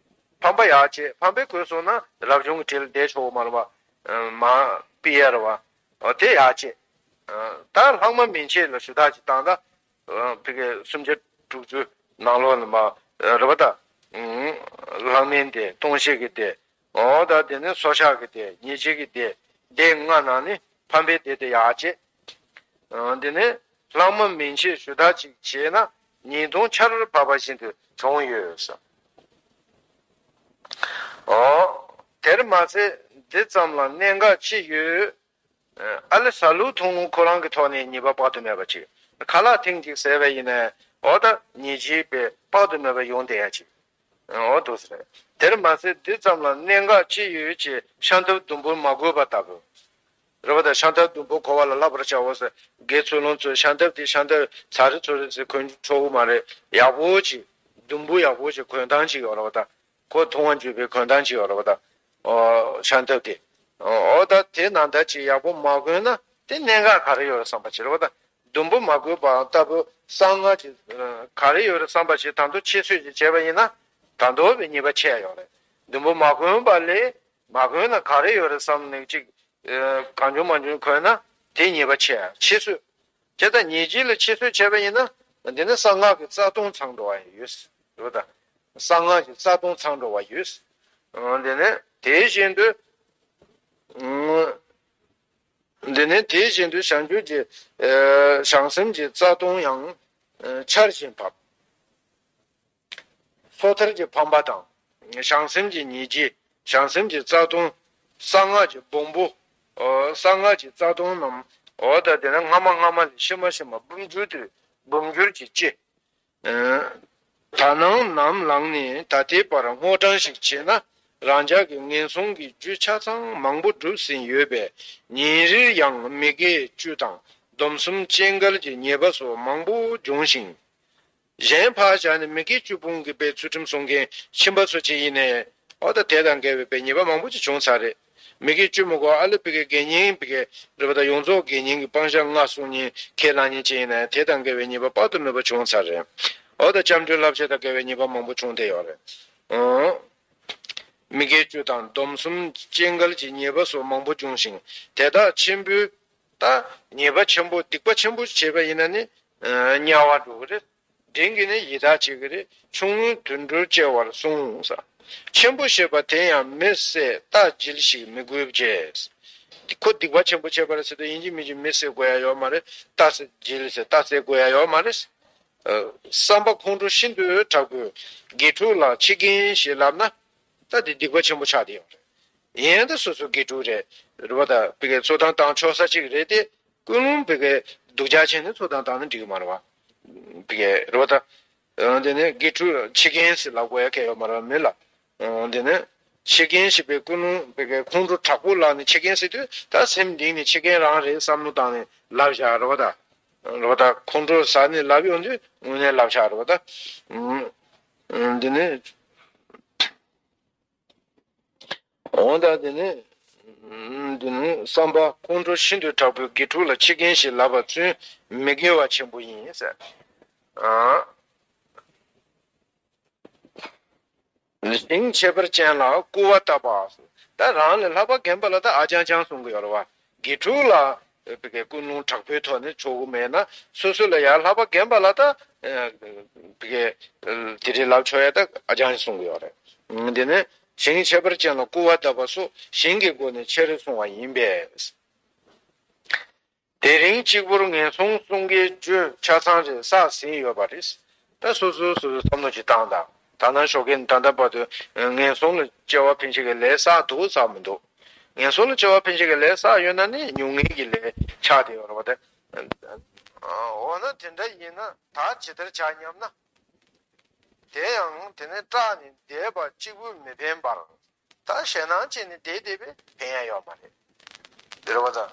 ཕམ་པ་ཡག་བྱེད། ཕམ་པའི་གོས་སོང་ན་རབ་བྱུང་གི་གྲལ་ལ་བསྡད་ཆོག་གི་མ་རེད་བ། མ་ཕི་ཡ་རེད་བ། དེ་ཡག་བྱེད། ད་ལྷག་མ་མན་ཆད་ལ་ཞུ་དག་ཅིག་བཏང་ད། ཕི་གེ་སུམ་བརྒྱ་དྲུག་ཅུ་ནང་ལོགས་ལ་མ་རེ་བ་དང་། ལྷག་མའི་སྡེ། ལྟུང་བཤགས་ཀྱི་སྡེ། འོ་ད་དེ་ནི་སྲོག་ཆགས་ཀྱི་སྡེ། ཉེས་བྱས་ཀྱི་སྡེ། སྡེ་ལྔ་ནང་ནས་ཕམ་པའི་སྡེ་དེ་ཡག་བྱེད། འོ་དེ་ནི་ལྷག་མ་མན་ཆད་ཞུ་དག་ཅིག་བྱས་ན་ཉེས་ལྟུང་ཆར་བབས་པ་བཞིན་དུ་བྱུང་ཡོད་ཟེར། འོ། དེར་མ་ཟད་འདི་ཙམ་ལ་གནད་འགག་ཅི་ཡོད། ཨ་ལེ་ཟ་ལུགས་འཐུང་ལུགས་ཁོ་རང་གི་ཐོག་ནས་ཉེས་པ་དཔག་ཏུ་མེད་པ་ཅིག་ཁ་ལག་ཐེངས་གཅིག་ཟས་པ་ཡིན་ནའི་འོ་ད་ཉེས་བྱས་པའི་དཔག་ཏུ་མེད་པ་ཡོང་བསྡད་ཡ་ཅིག་འོ་འདུག་ཟེར། དེར་མ་ཟད་འདི་ཙམ་ལ་གནད་འགག་ཅི་ཡོད་ཅེས་ཤམ་ཐབས་ཟླུམ་པོར་མ་བཀོད་པ་ལྟ་བུ། རེད་བ་དང་། ཤམ་ཐབས་ཟླུམ་པོ་གོ་བ་ལ་བསླབ་པར་བྱའོ་ཟེར། དགེ་ཚུལ་སློང་ཚོས་ཤམ་ཐབས་དེ་ཤམ་ཐབས་ཚ་རེ་ཚུ་རེ་ཟེར་གོན་ཆོག་གི་མ་རེད། ཡག་པོ་ཅིག་ཟླུམ་པོ་ཡག་པོ་ཅིག་གོན་སྟངས་ཅིག་ཡོད་རེད་བ་དང་། ཁོ་མཐོང་བ་འཇུག་པའི་གོན་སྟངས་ཅིག་ཡོད་རེད་བ་དང་། ཨོ། ཤམ་ཐབས་དེ། ཨོ་ད་དེ་ནང་ལྟར་ཅིག་ཡག་པོ་མ་གོན་ན་དེ་གནད་འགག་ག་རེ་ཡོད་རེད་བསམ་པ་ཅིག་རེད་བ་དང་། ཟླུམ་པོ་མ་གོན་པ་ལྟ་བུ་གསང་སྔགས་ཀྱི་ག་རེ་ཡོད་རེད་བསམ་པ་ཅིག་ད་དུང་ཕྱིས་སུ་ཅིག་བྱས་པ་ཡིན་ན་ད་དུང་བའི་ཉེས་པ་ཆེ་ཡ་ཡོད་རེད། ཟླུམ་པོ་མ་གོན་པ་ལས་མ་གོན་ན་ག་རེ་ཡོད་རེད་བསམ་ནས་ཅིག་གང་བྱུང་མང་བྱུང་གོན་ན་དེ་ཉེས་པ་ཆེ་ཡ། ཕྱིས་སུ། དེ་ལྟར་ཉེས་བྱས་ལ་ཕྱིས་སུ་བྱས་པ་ཡིན་ན། འདི་ནི་གསང་སྔགས་ཀྱི་རྩ་ལྟུང་ཚང་འགྲོ་བ་ཡོད། རེད་བ་དང་། གསང་སྔགས་ཀྱི་རྩ་ལྟུང་ཚང་འགྲོ་བ་ཡོད། འདི་ནི་དེ་བཞིན་དུ། འདི་ནི་དེ་བཞིན་དུ་བྱང་ཆུབ་ཀྱི་བྱང་སེམས་ཀྱི་རྩ་ལྟུང་ཡང་ཆར་བཞིན་འབབ། སོ་ཐར་གྱི་ཕམ་པ་དང་། བྱང་སེམས་ཀྱི་ཉེས་བྱས། བྱང་སེམས་ཀྱི་རྩ་ལྟུང་། གསང་སྔགས་ཀྱི་སྦོམ་པོ། གསང་སྔགས་ཀྱི་རྩ་ལྟུང་རྣམས་འོ་ད་དེ་ནི་སྔ་མ་སྔ་མ་ལས་ཕྱི་མ་ཕྱི་མ་འབུམ་འགྱུར་དུ་འབུམ་འགྱུར་གྱིས་སྐྱེ། ད་ནངས་ནམ་ལངས་ནས་ད་ལྟའི་བར་སྔོ་བགྲང་ཞིག་བྱས་ན་རང་ཅག་གིས་ངན་སོང་གི་རྒྱུ་ཆ་ཚང་མང་པོ་བསྒྲུབས་ཟིན་ཡོད་པས། ཉིན་རེར་ཡང་མི་དགེ་བཅུ་དང་སྡོམ་གསུམ་སྤྱན་འགལ་གྱི་ཉེས་པ་སོགས་མང་པོ་འབྱུང་ཞིང་། གཞན་ཕར་བཞག་ནས་མི་དགེ་བཅུ་སྤོང་གི་པའི་ཚུལ་ཁྲིམས་སྲུང་མཁན་ཁྱིམ་པ་ཚོ་ཅིག་ཡིན་ནའི་འོ་ད་དེ་དང་འགལ་བའི་པའི་ཉེས་པ་མང་པོ་ཅིག་བྱུང་ཚར་རེད། མི་དགེ་བཅུ་མི་དགོས་ཨ་ལེ་ཕི་གའི་དགེ་བསྙེན་ཕི་གའི་རེད་བ་དང་། ཡོངས་རྫོགས་དགེ་བསྙེན་གྱི་སྤང་བྱ་ལྔ་སྲུང་མཁན་ཁས་བླངས་མཁན་ཅིག་ཡིན་ནའི་དེ་དང་འགལ་བའི་ཉེས་པ་དཔག་ཏུ་མེད་པ་བྱུང་ཚར་རེད། འོ་ད་སྐྱབས་འགྲོའི་བསླབ་བྱ་དང་འགལ་བའི་ཉེས་པ་མང་པོ་བྱུང་བསྡད་ཡོད་རེད། ཨང་། མི་དགེ་བཅུ་དང་སྡོམ་གསུམ་སྤྱན་འགལ་གྱི་ཉེས་པ་སོགས་མང་པོ་འབྱུང་ཞིང་། དེ་དག་ཆེན་པོའི་ད་ཉེས་པ་ཆེན་པོ་སྡིག་པ་ཆེན་པོ་བྱས་པ་ཡིན་ན་ནི་དམྱལ་བར་འགྲོ་གི་རེད། འབྲིང་གིས་ནི་ཡི་དྭགས་བྱེད་ཀྱི་རེད། ཆུང་ངུས་དུད་འགྲོར་སྐྱེ་བར་གསུངས་ས། ཆེན་པོ་བྱས་པ་དེ་ཡང་མི་བསད་རྟ་འཇིལ་ཞིག་མི་དགོས་པས། ཁོ་སྡིག་པ་ཆེན་པོ་བྱས་པ་རེད་ཟེར་དུས་ཡིན་གཅིག་མིན་གཅིག་མི་བསད་དགོས་ཡ་ཡོད་མ་རེད། རྟ་བསད་འཇིལ་ཟེར་རྟ་བསད་དགོས་ཡ་ཡོད་མ་རེད། བསམ་པ་ཁོང་ཁྲོ་ཤིན་ཏུ་དྲག་པོས་དགེ་ཕྲུག་ལ་ཁྱི་རྒན་ཞེས་ལབ་ན་ད་དེ་སྡིག་པ་ཆེན་པོ་ཆགས་བསྡད་ཡོད་རེད། ཡིན་ད་སོ་སོ་དགེ་ཕྲུག་རེད། རེད་བ་ད་བི་གའི་འཚོ་སྟངས་བཏང་ཆོག་ས་ཅིག་རེད་དེ། ཀུན་སློང་བི་གའི་སྡུག་ཅག་བྱས་ནས་འཚོ་སྟངས་བཏང་ན་འགྲིག་གི་མ་རེད་བ། བི་གའི་རེད་བ་ད། ཨ་དེ་ནས་དགེ་ཕྲུག་ཕྱི་རྒན་ཟེར་ལབ་དགོས་ཡ་གལ་ཡོད་མ་རེད་བ་མི་ལ། ཨ་དེ་ནས་ཕྱི་རྒན་ཞེས་པའི་ཀུན་སློང་བི་གའི་ཁོང་ཁྲོ་དྲག་པོ་ལངས་ནས་ཕྱི་རྒན་ཟེར་དུས་ད་སེམས་གཏིང་ནས་ཕྱི་རྒན་རང་རེད་བསམ་བློ་བཏང་ནས་ལབ་བཞག་རེད་བ་ད། རེད་བ་ད་ཁོང་ཁྲོ་ཟ་ནས་ལབ་ཡོང་དུས་དངོས་གནས་ལབ་བཞག་རེད་བ་ད། ཨ་དེ་ནས། འོ་ད་དེ་ནི། འདི་ནི་བསམ་པ་ཁོང་ཁྲོ་ཤིན་ཏུ་དྲག་པོས་དགེ་ཕྲུག་ལ་ཕྱི་རྒན་ཞེས་ལབ་པ་ཚུན་མི་དགེ་བ་ཆེན་པོ་ཡིན་ཟེར། ཨ། ཞིང་ཁྱད་པར་ཅན་ལ་སྐུར་བ་བཏབ་པ། ད་རང་ལས་ལྷག་པ་རྒན་པ་ལ་ད་ཨ་ཅང་ཅང་གསུང་གི་ཡོད་རེད་བ། དགེ་ཕྲུག་ལ་བི་གའི་ཀུན་སློང་དྲག་པོའི་ཐོག་ནས་ཆོག་གི་མེད་ན། སོ་སོ་ལ་ཡར་ལྷག་པ་རྒན་པ་ལ་ད་བི་གའི་དེ་རིགས་ལབ་ཆོག་ཡ་ད་ཨ་ཅང་གསུང་གི་ཡོད་རེད། འདི་ནི་ཞིང་ཁྱད་པར་ཅན་ལ་སྐུར་བ་བཏབ་པ་སོགས་ཞིང་གི་སྒོ་ནས་ཆེར་གསུངས་པ་ཡིན་པས། དེ་རིང་གཅིག་པུར་ངན་སོང་གསུམ་གའི་རྒྱུ་ཆ་ཚང་རེ་བསགས་ཟིན་ཡོད་པ་རེད། ད་སོ་སོ་སོ་སོ་བསམ་བློ་ཅིག་བཏང་དང་། ད་ནང་ཞོགས་ཀས་ད་ལྟ་བར་དུ་ངན་སོང་ལ་སྐྱེ་བ་ཕན་ཆད་ཀྱི་ལས་བསགས་འདུག་བསགས་མི་འདུག་ངན་སོང་ལ་སྐྱེ་བ་ཕན་ཆད་ཀྱི་ལས་བསགས་ཡོད་ན་ནི་མྱོང་ངན་གྱི་ལས་ཆགས་བསྡད་ཡོད་རེད་བ་དེ། འོ་ན་དེ་འདྲ་ཡིན་ན་ད་ཇི་ལྟར་བྱ་སྙམ་ན། དེ་ཡང་དེ་ནི་སྐྲག་ནས་བསྡད་པ་གཅིག་པུས་མི་ཕན་པར། ད་ཞེད་སྣང་བྱས་ནས་བསྡད་བསྡད་པས་ཕན་ཡ་ཡོད་མ་རེད། འདིར་བ་དང་།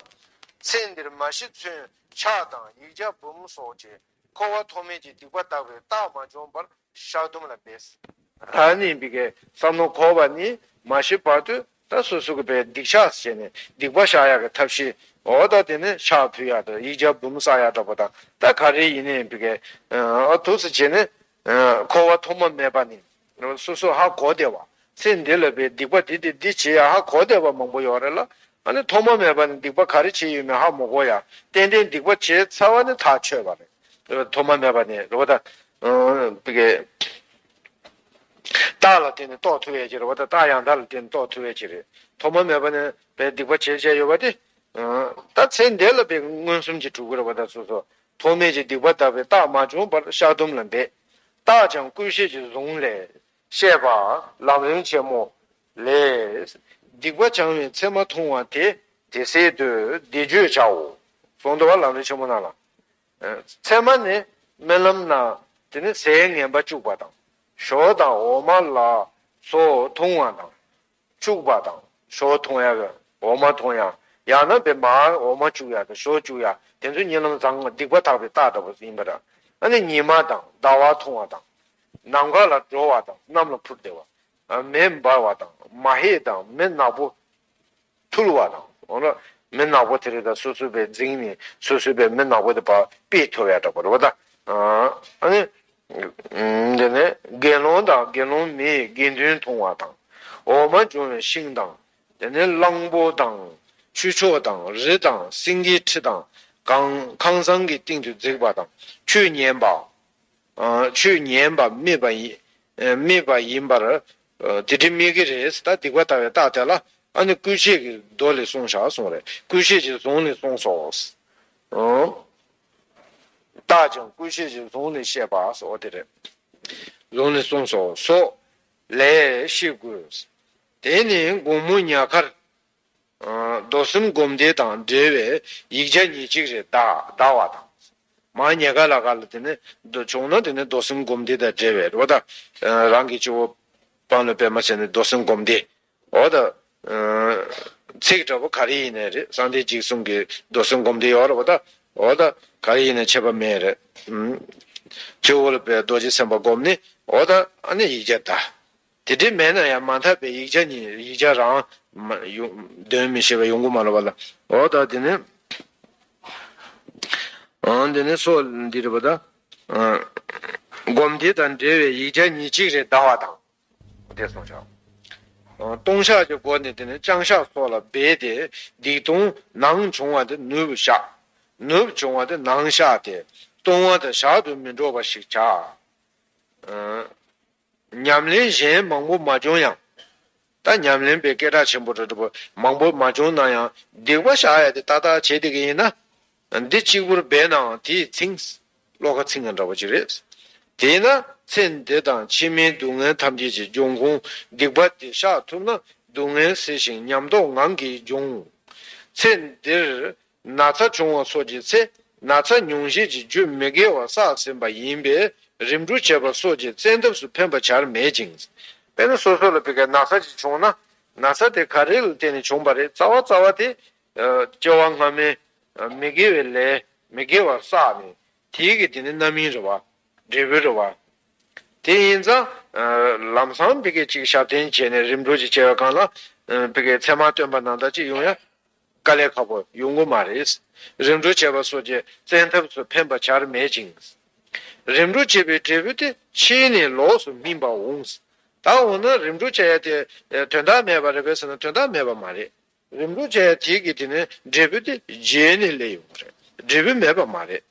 ཚེ་འདིར་མ་ཤི་ཚུན་ཕྱག་དང་ཡིག་བརྒྱ་འབུམ་སོགས་ཀྱིས་འཁོར་བ་ཐོག་མེད་ཀྱི་སྡིག་པ་དག་པའི་རྟགས་མ་བྱུང་བར་བཤགས་སྡོམ་ལ་འབད། ད་ནི་བི་གའི་བསམ་བློ་འཁོར་བ་ནི་མ་ཤི་བར་དུ་ད་སོ་སོ་གི་བའི་སྡིག་བཤགས་བྱས་ནས་སྡིག་པ་བཤགས་ཡག་གི་ཐབས་ཤེས། འོ་ད་དེ་ནི་ཕྱག་ཕུལ་ཡག་དང་ཡིག་བརྒྱ་འབུམ་བསགས་ཡག་འདྲ་པོ་དང་ད་ག་རེ་ཡིན་ནའི་བི་གའི་ཨ་ཐུགས་སུ་བྱས་ནས་འཁོར་བ་ཐོག་མ་མེད་པ་ནས་སོ་སོ་ཧ་གོ་བདེ་བ། ཚེ་འདི་ལ་བའི་སྡིག་པ་འདི་འདི་འདི་བྱེད་ཡ་ཧ་གོ་བདེ་བ་མང་པོ་ཡོད་རེད་ལ། ཨ་ནི་ཐོག་མ་མེད་པ་ནས་སྡིག་པ་ག་རེ་བྱེད་ཡོད་མེད་ཧ་མ་གོ་ཡ། ཏན་ཏན་སྡིག་པ་བྱས་ཚར་བ་ནི་ཐག་ཆོད་པ་རེད། ཐོག་མ་མེད་པ་ནས་རེད་བ་ད། བི་གའི་རྟགས་ལ་བརྟེན་ནས་རྟོགས་ཐུབ་ཡས་ཀྱི་རེད་བ་ད། རྟགས་ཡང་དག་ལ་བརྟེན་ནས་རྟོགས་ཐུབ་ཡས་ཀྱི་རེད། ཐོག་མ་མེད་པ་ནས་བའི་སྡིག་པ་བྱས་བྱས་ཡོད་པ་དེ། ད་ཚེ་འདི་ལ་བའི་མངོན་སུམ་གྱིས་གྲུབ་ཀྱི་རེད་བ་ད་སོ་སོ། ཐོག་མེད་ཀྱི་སྡིག་པ་དག་པའི་རྟགས་མ་བྱུང་བར་བཤགས་སྡོམ་ལ་འབད། རྟགས་ཀྱང་ཀུན་ཤེས་ཀྱི་གཟུངས་ལས་བཤད་པ་ལམ་རིམ་ཆེན་མོ་ལས། སྡིག་པ་བྱང་བའི་མཚན་མ་མཐོང་བ་དེ་དེ་སྲིད་དུ་འདི་བརྗོད་བྱའོ། གསུངས་འདུག་བ་ལམ་རིམ་ཆེན་མོ་ནང་ལ། མཚན་མ་ནི་རྨི་ལམ་ན་དེ་ནི་ཟས་ངན་པ་བཅུག་པ་དང་། ཞོ་དང་འོ་མ་ལ་སོགས་འཐུང་བ་དང་། བཅུག་པ་དང་ཞོ་འཐུང་ཡ་གི་འོ་མ་འཐུང་ཡ། ཡང་ན་བའི་མར་འོ་མ་བཅུག་ཡ་དང་ཞོ་བཅུག་ཡ་དེ་ཚོ་གཉིད་ལམ་བཟང་སྡིག་པ་དག་པའི་རྟགས་འདྲ་པོ་ཡིན་པ་འདྲ། ཨ་ནི་ཉི་མ་དང་ཟླ་བ་མཐོང་བ་དང་། ནམ་མཁའ་ལ་འགྲོ་བ་དང་གནམ་ལ་འཕུར་བསྡད་པ། མེ་འབར་བ་དང་མ་ཧེ་དང་མེ་ནག་པོ་ཐུལ་བ་དང་། འོ་ན་མེ་ནག་པོ་དེ་རེད་ད་སོ་སོ་བའི་འཛིང་ནས་སོ་སོ་བའི་མེ་ནག་པོ་དེ་ཕར་དཔེ་ཐོབ་ཡ་འདྲ་པོ་རེད་བ་ད། ཨ་ནི། དེ་ནས་དགེ་སློང་དང་དགེ་སློང་མའི་དགེ་འདུན་མཐོང་བ་དང་། འོ་མ་འབྱུང་བའི་ཤིང་དང་། དེ་ནས་གླང་པོ་དང་། ཁྱུ་མཆོག་དང་རི་དང་སེང་གེའི་ཁྲི་དང་། གང་ཁང་བཟང་གི་སྟེང་དུ་འཛེགས་པ་དང་ཆོས་ཉན་པ། ཆོས་ཉན་པ་སྨྲས་པ་ཡིན། སྨྲས་པ་ཡིན་པར། དེ་འདྲའི་སྨྲས་ཀྱི་རེད། ད་སྡིག་པ་ལྟ་བའི་རྟགས་དེ་ལ་ཨ་ནི་ཀུན་ཤེས་ཀྱི་མདོ་ལས་གསུངས་བཞག་གསུངས་རེད། ཀུན་ཤེས་ཀྱི་གཟུངས་ནས་གསུངས་སོ། རྟགས་ཀྱང་ཀུན་ཤེས་ཀྱི་གཟུངས་ནས་བཤད་པ་སོགས་དེ་རེད། གཟུངས་ནས་གསུངས་སོ་སོགས་ལས་ཤེས་དགོས། དེ་ནི་དགོང་མོ་ཉལ་ཁར། མདོ་གསུམ་སྒོམ་བཟླས་དང་འབྲེལ་བའི་ཡིག་བརྒྱ་ཉེར་གཅིག་རེ་བཟླ་བ་དང་། མར་ཉལ་ཁ་ལ་ཁ་ལ་དེ་ནི་བྱུང་ན་དེ་ནི་མདོ་གསུམ་སྒོམ་བཟླས་དང་འབྲེལ་བའི་རེ་བ་དང་། རང་གི་སྤྱི་བོ་པང་ལ་པད་མ་བྱས་ནས་མདོ་གསུམ་སྒོམ་བཟླས། འོ་ད། ཚིག་འདྲ་པོ་ག་རེ་ཡིན་ནའི་རེད། གསང་བདེ་འཇིགས་གསུམ་གྱི་མདོ་གསུམ་སྒོམ་བཟླས་ཡོད་རེད་བ་ད། འོ་ད་ག་རེ་ཡིན་ནའི་ཁྱད་པར་མེད་རེད། སྤྱི་བོ་ལ་པའི་རྡོ་རྗེ་སེམས་དཔའ་སྒོམ་ནས་འོ་ད་ཨ་ནི་ཡིག་བརྒྱ་བཟླ། དེ་འདྲའི་མེད་ན་ཡང་མ་མཐའ་པའི་ཡིག་བརྒྱ་ཉིད་ཡིག་བརྒྱ་རང་མ་ཡོང་འདོན་མི་ཤེས་པ་ཡོང་གི་མ་རེད་བ་ལ། འོ་ད་དེ་ནི། འོ་དེ་ནི་སོགས་འདི་རེད་བ་ད། སྒོམ་བཟླས་དང་འབྲེལ་བའི་ཡིག་བརྒྱ་ཉེར་གཅིག་རེ་བཟླ་བ་དང་། དེ་སོང་ཆོག་ལྟུང་བཤགས་ཀྱི་སྒོ་ནས་དེ་ནི་བཅང་བཤགས་སོགས་ལ་འབད་དེ་སྡིག་ལྟུང་ནང་བྱུང་བ་དེ་ནུབ་བཤགས། ནུབ་བྱུང་བ་དེ་ནང་བཤགས་ཏེ་ལྟུང་བ་དེ་ཞག་ཏུ་མི་འགྲོ་བ་ཞིག་བྱ། ཉམས་ལེན་གཞན་མང་པོ་མ་བྱུང་ཡང་། ད་ཉམས་ལེན་པའི་སྐད་གྲགས་ཆེན་པོ་རེ་རེ་བོ་མང་པོ་མ་བྱུང་ན་ཡང་སྡིག་པ་བཤགས་ཡ་དེ་ཏག་ཏག་བྱེད་བསྡད་ཀྱི་ཡིན་ན། འདི་གཅིག་པུར་འབད་ནའང་དེས་ཚིམས། བློ་ཁ་ཚིམ་ཡ་འདྲ་བོ་ཅིག་རེད། དེས་ན་ཚེ་འདི་དང་ཕྱི་མའི་སྡུག་བསྔལ་ཐམས་ཅད་ཀྱི་འབྱུང་ཁུངས་སྡིག་པ་དེ་བཤགས་ཐུབ་ན། སྡུག་བསྔལ་སེལ་ཞིང་ཉམས་རྟོགས་ངང་གིས་འབྱུང་། ཚེ་འདིར་ན་ཚ་བྱུང་བ་སོགས་ཀྱི་ཚེ། ན་ཚ་མྱོང་བཞིན་གྱི་རྒྱུ་མི་དགེ་བ་བསགས་ཟིན་པ་ཡིན་པས་རིམ་གྲོ་བྱེད་པ་སོགས་ཀྱི་བཙན་ཐབས་སུ་ཕན་པ་བྱར་མེད་ཅིང་། དཔེར་ན་སོ་སོ་ལ་ཕ་གིའི་ན་ཚ་ཅིག་བྱུང་ན། ན་ཚ་དེ་ག་རེ་ལ་བརྟེན་ནས་བྱུང་བ་རེད། རྩ་བ་རྩ་བ་དེ་ཨ་སྐྱེ་བ་སྔ་མའི་ཨ་མི་དགེ་བའི་ལས་མི་དགེ་བ་བསགས་ནས། དེའི་གི་དེ་ནི་རྣམ་སྨིན་རེད་བ། འབྲས་བུ་རེད་བ། དེ་ཡིན་ཙང་ཨ་ལམ་སང་ཕ་གིའི་ཅིག་ཞབས་བརྟན་བྱས་ནས་རིམ་གྲོ་ཅིག་བྱས་པའི་སྒང་ལ་ཨ་ཕ་གིའི་ཚད་མ་སྟོན་པ་ནང་ལྟར་ཅིག་ཡོང་ཡ་དཀའ་ལས་ཁག་པོ་ཡོང་གི་མ་རེད། རིམ་གྲོ་བྱེད་པ་སོགས་ཀྱི་བཙན་ཐབས་སུ་ཕན་པ་བྱར་མེད་ཅིང་། རིམ་གྲོ་བྱེད་པའི་འབྲས་བུ་དེ་ཕྱིས་ནས་ལོགས་སུ་སྨིན་པ་འོང་། ད་འོ་ན་རིམ་གྲོ་བྱེད་ཡ་དེ་ཨ་དོན་དག་མེད་པ་རེད་པས་ཟེར་ན་དོན་དག་མེད་པ་མ་རེད། རིམ་གྲོ་བྱས་དེ་གི་དེ་ནས་འབྲས་བུ་དེ་རྗེས་ནས་སླེབས་ཡོང་གི་རེད། འབྲས་བུ་མེད་པ་མ་རེད།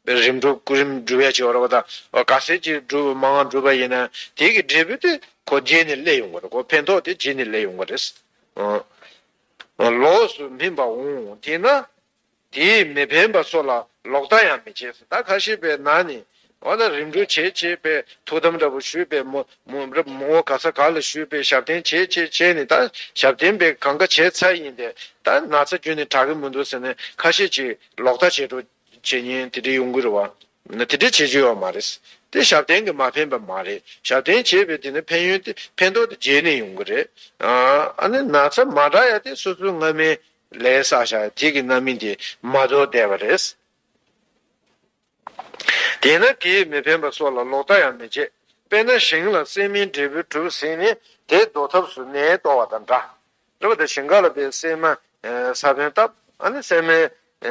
རིམ་གྲོ་སྐུ་རིམ་སྒྲུབ་ཡ་བྱེད་པ་རེད་བ། ད་ག་ཚད་ཅིག་སྒྲུབ་མང་བ་སྒྲུབ་པ་ཡིན་ན་དེ་གི་འབྲས་བུ་དེ་ཁོ་རྗེས་ནས་སླེབས་ཡོང་གི་རེད། ཁོ་ཕན་ཐོགས་དེ་རྗེས་ནས་སླེབས་ཡོང་གི་རེད། ཨ་ལོགས་སུ་སྨིན་པ་འོང་། དེས་ན། དེས་མི་ཕན་པ་སོགས་ལ་ལོག་ལྟ་ཡང་མི་བྱེད། ད་ཁ་ཤས་པའི་ནང་ནས་འོ་ན་རིམ་གྲོ་བྱེད་བྱེད་པའི་ཐུགས་དམ་འདྲ་པོ་ཞུས་པའི་མོ་མོ་རབ་མོ་ག་ས་ག་ལ་ཞུས་པའི་ཞབས་བརྟན་བྱེད་བྱེད་བྱེད་ནས། ད་ཞབས་བརྟན་པའི་གང་ག་བྱས་ཚར་ཡིན་ཏེ། ད་ན་ཚ་རྒྱུན་ནས་དྲག་གི་མི་འདུག་ཟེར་ནས་ཁ་ཤས་ཀྱིས་ལོག་ལྟ་བྱེད་འགྲོ་བྱེད་ཉེན་དེ་འདྲ་ཡོང་གི་རེད་བ། ན་དེ་འདྲ་བྱེད་རྒྱུ་ཡོད་མ་རེད། དེ་ཞབས་བརྟན་གྱིས་མ་ཕན་པ་མ་རེད། ཞབས་བརྟན་བྱས་པའི་དེ་ནི་ཕན་ཡོན་དེ་ཕན་ཐོགས་དེ་རྗེས་ནས་ཡོང་གི་རེད། ཨ་ནི་ན་ཚ་མ་དྲག་ཡ་དེ་སོ་སོའི་སྔ་མའི་ལས་བསགས་བཞག་དེ་གི་རྣམ་སྨིན་དེ་མ་རྫོགས་བསྡད་པ་རེད། དེས་ན་དེས་མི་ཕན་པ་སོགས་ལ་ལོག་ལྟ་ཡང་མི་བྱེད། དཔེར་ན་ཞིང་ལ་སྲན་མའི་འབྲས་བུ་གྲུབ་ཟིན་ནས་དེ་བཟློག་ཐབས་སུ་ནད་གཏོར་བ་དང་འདྲ། རེད་བ། ད་ཞིང་ཁ་ལ་པའི་སྲན་མ་ཨ་ས་བོན་བཏབ། ཨ་ནི་སྲན་མའི་ཨ་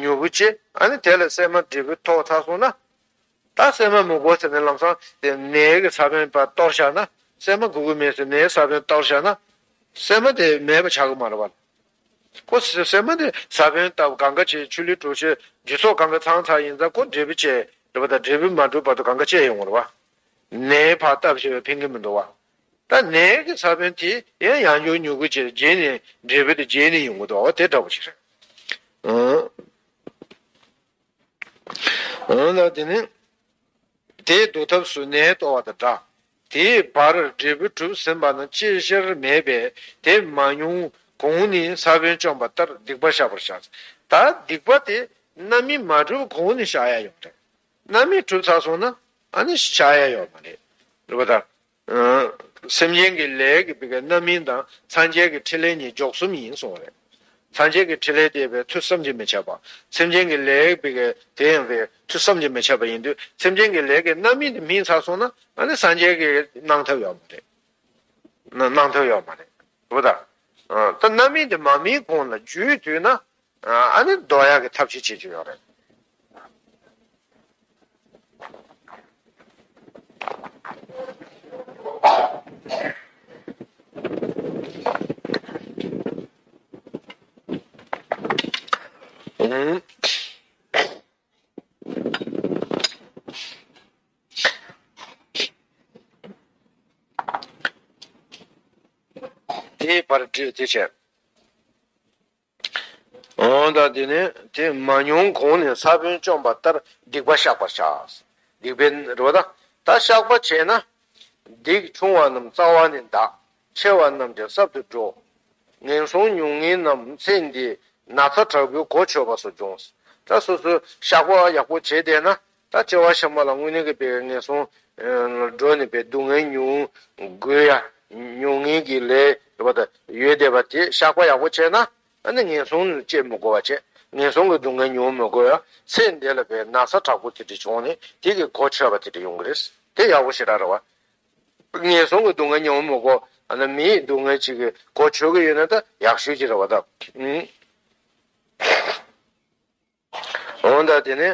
མྱུ་གུ་སྐྱེ། ཨ་ནི་དེ་ལ་སྲན་མ་འབྲས་བུ་ཐོགས་ཚར་སོང་ན། ད་སྲན་མ་མི་དགོས་ཟེར་ནས་ལམ་སང་དེ་ནད་ཀྱི་ས་བོན་པ་གཏོར་བཞག་ན། སྲན་མ་དགོས་ཀྱི་མེད་ཟེར་ནད་ས་བོན་གཏོར་བཞག་ན། སྲན་མ་དེ་མེད་པ་ཆགས་ཀྱི་མ་རེད་བ། ཁོ་སྲན་མ་དེ་ས་བོན་བཏབ། གང་ག་བྱས། ཆུ་ལུད་གྲོ་ཆོད་རྒྱུ་ཚོགས་གང་ག་ཚང་ཚར་ཡིན་ཙང་ཁོ་འབྲས་བུ་སྐྱེ་རེད་བ། ད་འབྲས་བུ་མ་གྲུབ་བར་དུ་གང་ག་སྐྱེ་ཡོང་གི་རེད་བ། ནད་ཕར་བཏབ་བྱས་པས་ཕན་གྱི་མི་འདུག་བ། ད་ནད་ཀྱི་ས་བོན་དེ་ཡང་ཡང་བསྐྱར་མྱུ་གུ་སྐྱེ། རྗེས་ནས་འབྲས་བུ་དེ་རྗེས་ནས་ཡོང་གི་འདུག་བ། དེ་འདྲ་པོ་ཞིག་རེད། ཨང་། འོན་ཏེ་དེ་ནི་དེས་བཟློག་ཐབས་སུ་ནད་གཏོར་བ་དང་འདྲ། དེའི་བར་འབྲས་བུ་གྲུབ་ཟིན་པ་ན་ཅིའི་ཕྱིར་མེད་པས་དེ་མ་མྱོང་གོང་ནས་ས་བོན་བཅོམ་པ་ལྟར་སྡིག་པ་བཤགས་པར་བྱ། ད་སྡིག་པ་དེ་རྣམ་སྨིན་མ་གྲུབ་གོང་ནས་བཤགས་ཡ་ཡོད་རེད། རྣམ་སྨིན་གྲུབ་ཚར་སོང་ན་ཨ་ནི་བཤགས་ཡ་ཡོད་མ་རེད། རེད་པ་ད། ཨ་སེམས་ཅན་གྱི་ལས་ཀྱི་པའི་རྣམ་སྨིན་དང་སངས་རྒྱས་ཀྱི་ཕྲིན་ལས་གཉིས་འཇོག་གསུམ་ཡིན་གསུངས་པ་རེད། སངས་རྒྱས་ཀྱི་ཕྲིན་ལས་དེ་བས་ཐུགས་བསམ་གྱིས་མི་ཁྱབ་པ། སེམས་ཅན་གྱི་ལས་པའི་དེ་ཡང་བས་ཐུགས་བསམ་གྱིས་མི་ཁྱབ་པ་ཡིན་དུས། སེམས་ཅན་གྱི་ལས་ཀྱི་རྣམ་སྨིན་དེ་སྨིན་ཚར་སོང་ན་ཨ་ནི་སངས་རྒྱས་ཀྱིས་གནང་ཐབས་ཡོད་མ་རེད། གནང་ཐབས་ཡོད་མ་རེད། རེད་པ་ད། ཨ་ད་རྣམ་སྨིན་དེ་མ་སྨིན་གོང་ལ་འཇུས་དུས་ན། ཨ་ནི་ཟློག་ཡག་གི་ཐབས་ཤེས་བྱེད་རྒྱུ་ཡོད་རེད། དེའི་བར་འབྲས་དེ་བྱས། འོ་ད་དེ་ནས་དེ་མ་མྱོང་གོང་ནས་ས་བོན་བཅོམ་པ་ལྟར་སྡིག་པ་བཤགས་པར་བྱ། སྡིག་པའི་རེད་པ་ད། ད་བཤགས་པ་བྱས་ན། སྡིག་ཆུང་བ་རྣམས་རྩ་བ་ནས་འདག། ཆེ་བ་རྣམས་ཀྱང་ཟབ་ཏུ་འགྲོ། ངན་སོང་མྱོང་ངེས་རྣམས་ཚེ་འདིའི་ན་ཚ་དྲག་པོའི་གོ་ཆོད་པ་སོགས་འབྱུང་། ད་སོ་སོས་བཤགས་པ་ཡག་པོ་བྱས་བསྡད་ན། ད་སྐྱེ་བ་ཕྱི་མ་ལ་དངོས་གནས་ཀྱི་པའི་ངན་སོང་འགྲོ་ནས་པའི་སྡུག་བསྔལ་མྱོང་དགོས་ཡ། མྱོང་ངེས་ཀྱི་ལས་རེད་པ་ད་ཡོད་བསྡད་པ་དེ་བཤགས་པ་ཡག་པོ་བྱས་ན། ཨ་ནི་ངན་སོང་ལ་སྐྱེ་མི་དགོས་པ་བྱས། ངན་སོང་གི་སྡུག་བསྔལ་མྱོང་མི་དགོས་ཡ། ཚེ་འདི་ལ་པའི་ན་ཚ་དྲག་པོ་དེ་འདྲ་བྱུང་ནས་དེ་གི་གོ་ཆོད་པ་དེ་འདྲ་ཡོང་གི་རེད། དེ་ཡག་པོ་ཞེ་དྲག་རེད་བ། ངན་སོང་གི་སྡུག་བསྔལ་མྱོང་མི་དགོས། ཨ་ནི་མིའི་སྡུག་བསྔལ་ཅིག་གི་གོ་ཆོད་ཀྱི་ཡོད་ན་ད་ཡག་ཤོས་ཅིག་རེད་བ་ད། ཨུམ། འོན་ཏེ་དེ་ནི།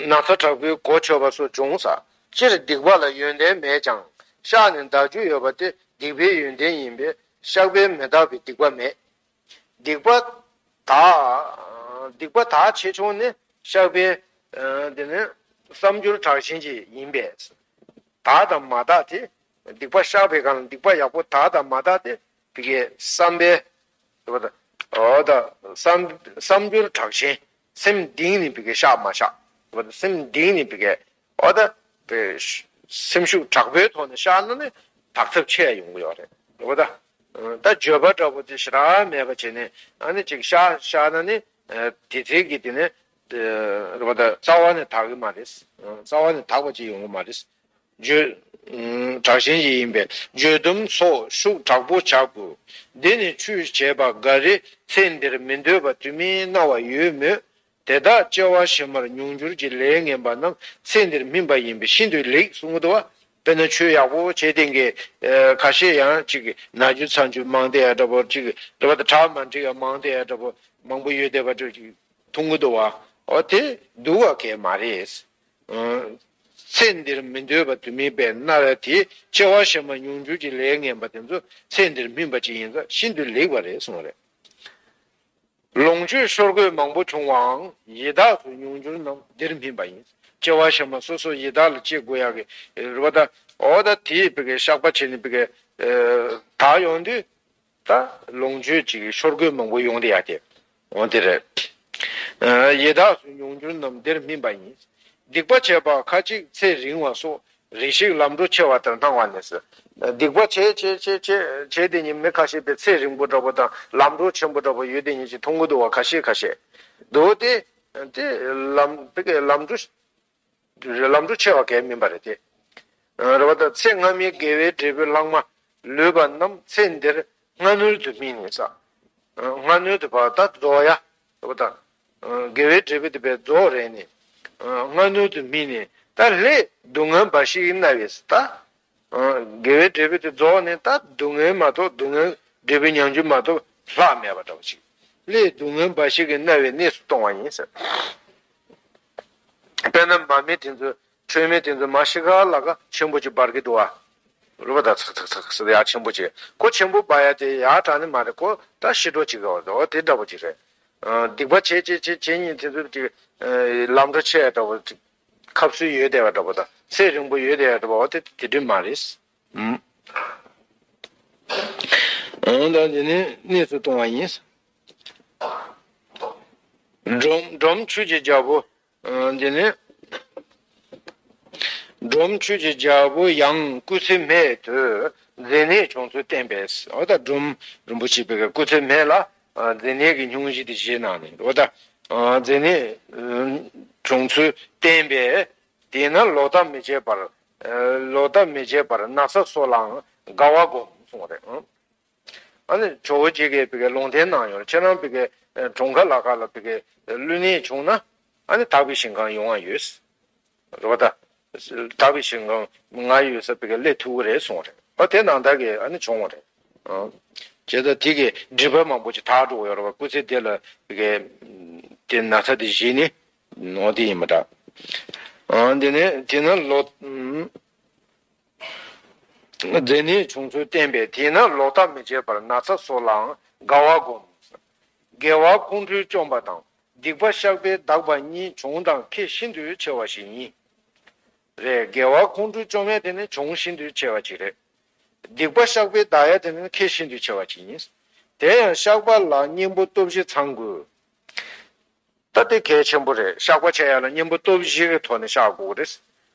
ན་ཚ་དྲག་པོའི་གོ་ཆོད་པ་སོགས་འབྱུང་ས། སྤྱིར་སྡིག་པ་ལ་ཡོན་ཏན་མེད་ཀྱང་བཤགས་ནས་འདག་རྒྱུ་ཡོད་པ་དེ་སྡིག་པའི་ཡོན་ཏན་ཡིན་པས་བཤགས་པས་མི་འདག་པའི་སྡིག་པ་མེད། སྡིག་པ་དག་སྡིག་པ་དག་ཆེ་ཆུང་ནི་བཤགས་པའི་དེ་ནི་བསམ་སྦྱོར་དྲག་ཞན་ཅིག་ཡིན་པས། དག་དང་མ་དག་དེ། སྡིག་པ་བཤགས་པའི་སྒང་ལ་སྡིག་པ་ཡག་པོ་དག་དང་མ་དག་དེ། དེ་གའི་བསམ་པའི། འོ་ད། བསམ་བསམ་སྦྱོར་དྲག་ཞན། སེམས་གཏིང་ནས་དེ་གའི་བཤགས་མ་བཤགས། འོ་ད་སེམས་གཏིང་ནས་དེ་གའི། འོ་ད། སེམས་ཤུགས་དྲག་པོའི་ཐོག་ནས་བཤགས་ན་ནི་དག་ཐབས་ཆེ་ཡ་ཡོང་གི་ཡོད་རེད། འོ་ད། ད་བརྗོད་པ་འདྲ་པོ་དེ་ཞེ་དྲག་མེད་པ་བྱས་ནས་ཨ་ནི་ཅིག་བཤད་བཤད་ན་ནི་དེ་ཚེ་གི་དེ་ནི་རེད་པ། ད་རྩ་བ་ནས་དག་གི་མ་རེད། རྩ་བ་ནས་དག་པ་ཅིག་ཡོང་གི་མ་རེད། བརྗོད། དྲག་ཞན་ཞིག་ཡིན་པས་བརྗོད་དུམ་སོགས་ཤུགས་དྲག་པོ་བྱ་དགོས། འདི་ནི་ཆོས་བྱེད་པ་འགའ་རེས་ཚེ་འདིར་མི་འདོད་པ་དུ་མའི་སྣང་བ་ཡོད་མོད། དེ་དག་སྐྱེ་བ་ཕྱི་མར་མྱོང་འགྱུར་གྱི་ལས་ངན་པ་རྣམས་ཚེ་འདིར་སྨིན་པ་ཡིན་པས་ཤིན་ཏུ་ལེགས་གསུང་གི་འདུག་བ། དཔེར་ན་ཆོས་ཡག་པོ་བྱས་ཏེ་གི་ཁ་ཤས་ཡང་ཅིག་ན་རྒྱུ་ཚ་རྒྱུ་མང་དེ་ཡ་འདྲ་པོ་ཅིག་རེད་པ། ད་གྲ་མ་འགྲིག་ཡ་མང་དེ་ཡ་འདྲ་པོ་མང་པོ་ཡོད་བསྡད་པ་འདྲ་ཅིག་མཐོང་གི་འདུག་བ། འོ་དེ་སྡུག་པ་གས་མ་རེད། ཚེ་འདིར་མི་འདོད་པ་དུ་མའི་པའི་སྣང་བ་དེ་སྐྱེ་བ་ཕྱི་མ་མྱོང་འགྱུར་གྱི་ལས་ངན་པ་དེ་ཚོ་ཚེ་འདིར་སྨིན་པ་ཅིག་ཡིན་ཙང་ཤིན་ཏུ་ལེགས་པ་རེད་གསུངས་པ་རེད། ལོངས་སྤྱོད་ཤོར་དགོས་མང་པོ་བྱུང་བའང་ཡི་དྭགས་སུ་མྱོང་འགྱུར་རྣམས་འདིར་སྨིན་པ་ཡིན། སྐྱེ་བ་ཕྱི་མ་སོ་སོ་ཡི་དྭགས་ལ་སྐྱེ་དགོས་ཡག་གི་རེད་པ། ད་འོ་ད་དེའི་བི་གའི་བཤགས་པ་བྱས་ནས་བི་གའི་དག་ཡོང་དུས། ད་ལོངས་སྤྱོད་ཅིག་ཤོར་དགོས་མང་པོ་ཡོང་དེ་ཡ་དེ། འོ་དེ་རེད། ཡི་དྭགས་སུ་མྱོང་འགྱུར་རྣམས་འདིར་སྨིན་པ་ཡིན། སྡིག་པ་བྱས་པ་ཁ་ཅིག་ཚེ་རིང་བ་སོགས་རེ་ཞིག་ལམ་འགྲོ་ཆེ་བ་ལྟར་སྣང་བ་ནས་སུ། སྡིག་པ་བྱས་བྱས་བྱས་བྱས་བྱས་དེ་ཉིད་མི་ཁ་ཤས་པའི་ཚེ་རིང་པོ་འདྲ་པོ་དང་ལམ་འགྲོ་ཆེན་པོ་འདྲ་པོ་ཡོད་དེ་ཉིད་ཅིག་མཐོང་གི་འདུག་བ། ཁ་ཤས་ཁ་ཤས་འདུག་སྟེ། དེ་ལམ་དེ་གའི་ལམ་འགྲོ། ལམ་འགྲོ་ཆེ་བ་གས་མིན་པ་རེད་དེ། རེད་པ། ད་ཚེ་སྔ་མའི་དགེ་བའི་འབྲས་བུ་ལྷག་མ་ལུས་པ་རྣམས་ཚེ་འདིར་སྔ་སྣུར་དུ་སྨིན་ནས་ས། སྔ་སྣུར་དུ་བ་ད་རྫོགས་ཡ། རེད་པ། ད་དགེ་བའི་འབྲས་བུ་དེ་བས་རྫོགས་རེད་ནས། སྔ་སྣུར་དུ་སྨིན་ནས་ད་ལྷའི་སྡུག་བསྔལ་འབའ་ཞིག་གིས་མནར་བས་ད། དགེ་བའི་འབྲས་བུ་དེ་རྫོགས་ནས་ད་སྡུག་བསྔལ་མ་གཏོགས་སྡུག་བསྔལ་འབྲས་བུ་ཉམས་རྒྱུ་མ་གཏོགས་ལྷག་མེད་པ་འདྲ་བ་ཞིག་ལྷའི་སྡུག་བསྔལ་འབའ་ཞིག་གིས་མནར་བའི་གནས་སུ་གཏོང་བ་ཡིན་ཟེར། དཔེར་ན་མར་མེ་དེ་ཚོ་ཁྲོད་མེ་དེ་ཚོ་མར་ཤི་ཁ་ལ་ཁ་ཆེན་པོ་ཅིག་འབར་གི་འདུག་བ། རེད་པ། ད་ཚག་ཚག་ཚག་ཚག་ཡ་ཆེན་པོ་ཅིག་ཁོ་ཆེན་པོ་འབར་ཡ་དེ་ཡ་དྲག་ནི་མ་རེད། ཁོ་ད་ཤི་འགྲོ་ཅིག་ག་བ་འོ་དེ་འདྲ་པོ་ཅིག་རེད། སྡིག་པ་བྱེད་བྱེད་བྱེད་བྱེད་ཉིན་དེ་ཚོ་ཅིག་ལམ་འགྲོ་ཆེ་ཡ་འདྲ་པོ་ཅིག་ཁབ་སུ་ཡོད་བསྡད་པ་འདྲ་པོ་དང་ཚེ་རིང་པོ་ཡོད་བསྡད་པ་འདྲ་པོ་དེ་དེ་འདྲ་མ་རེད། ཨང་། ད་དེ་ནས་གནས་སུ་གཏོང་བ་ཡིན། སྒྲོམ་སྒྲོམ་ཆུ་གི་རྒྱལ་པོ། ཨང་། དེ་ནས་སྒྲོམ་ཆུ་གི་རྒྱལ་པོ་ཡང་སྐུ་ཚེ་སྨད་དུ་མཛེ་ནད་བྱུང་ཚུལ་བསྟན་པས། འོ་ད་སྒྲོམ་རིན་པོ་ཆེ་བི་གའི་སྐུ་ཚེ་སྨད་ལ་མཛེ་ནད་ཀྱི་སྙུང་གཞི་དེ་བཞེས་གནང་ནས་འོ་ད་མཛེ་ནད་བྱུང་ཚུལ་བསྟན་པས། དེས་ན་ལོག་ལྟ་མི་བྱེད་པར། ལོག་ལྟ་མི་བྱེད་པར་ན་ཚ་སོགས་ལའང་དགའ་བ་སྒོམ་གསུངས་པ་རེད། ཨ་ནི་ཇོ་བོ་རྗེ་གིས་བི་གའི་ལུང་བསྟན་གནང་ཡོད། ཁྱེད་རང་བི་གའི་གྲོང་ཁ་ལ་ཁ་ལ་བི་གའི་ཀླུ་ནད་བྱུང་ན་ཨ་ནི་དག་པའི་ཞིང་ཁམས་ཡོང་བ་ཡོད། རེད་པ། ད་དག་པའི་ཞིང་ཁམས་ང་ཡོད་ས་བི་གའི་སླེབས་ཐུབ་ཀྱི་རེད་གསུངས་པ་རེད། ཨ་དེ་ནང་ལྟར་གྱི་ཨ་ནི་བྱུང་བ་རེད། ཨང་། བྱས་ཙང་དེ་གའི་སྒྲིབ་པ་མང་པོ་ཅིག་དག་འགྲོ་གི་ཡོད་རེད་པ། སྐུ་ཚེ་འདི་ལ་བི་གའི་དེ་ན་ཚ་དེ་ཞི་ནི་འོ་དེ་ཡིན་པ་འདྲ། ཨང་། དེ་ནས་དེ་ན་ལོ། མཛེ་ནད་བྱུང་ཚུལ་བསྟན་པས་དེས་ན་ལོག་ལྟ་མི་བྱེད་པར་ན་ཚ་སོགས་ལའང་དགའ་བ་སྒོམ། དགེ་བ་ཁོང་ཁྲོས་བཅོམ་པ་དང་སྡིག་པ་བཤགས་པས་འདག་པ་གཉིས་གྱོང་དང་ཁེ་ཤིན་ཏུ་ཆེ་བ་ཞིག་ཡིན། རེད། དགེ་བ་ཁོང་ཁྲོས་བཅོམ་ཡ་དེ་ནི་གྱོང་ཤིན་ཏུ་ཆེ་བ་ཅིག་རེད། སྡིག་པ་བཤགས་པས་འདག་ཡ་དེ་ནི་ཁེ་ཤིན་ཏུ་ཆེ་བ་ཅིག་ཡིན། དེ་ཡང་བཤགས་པ་ལ་གཉེན་པོ་སྟོབས་བཞི་ཚང་དགོས། ད་དེ་གལ་ཆེན་པོ་རེད། བཤགས་པ་བྱེད་ཡ་ལ་གཉེན་པོ་སྟོབས་བཞི་གི་ཐོག་ནས་བཤགས་དགོས་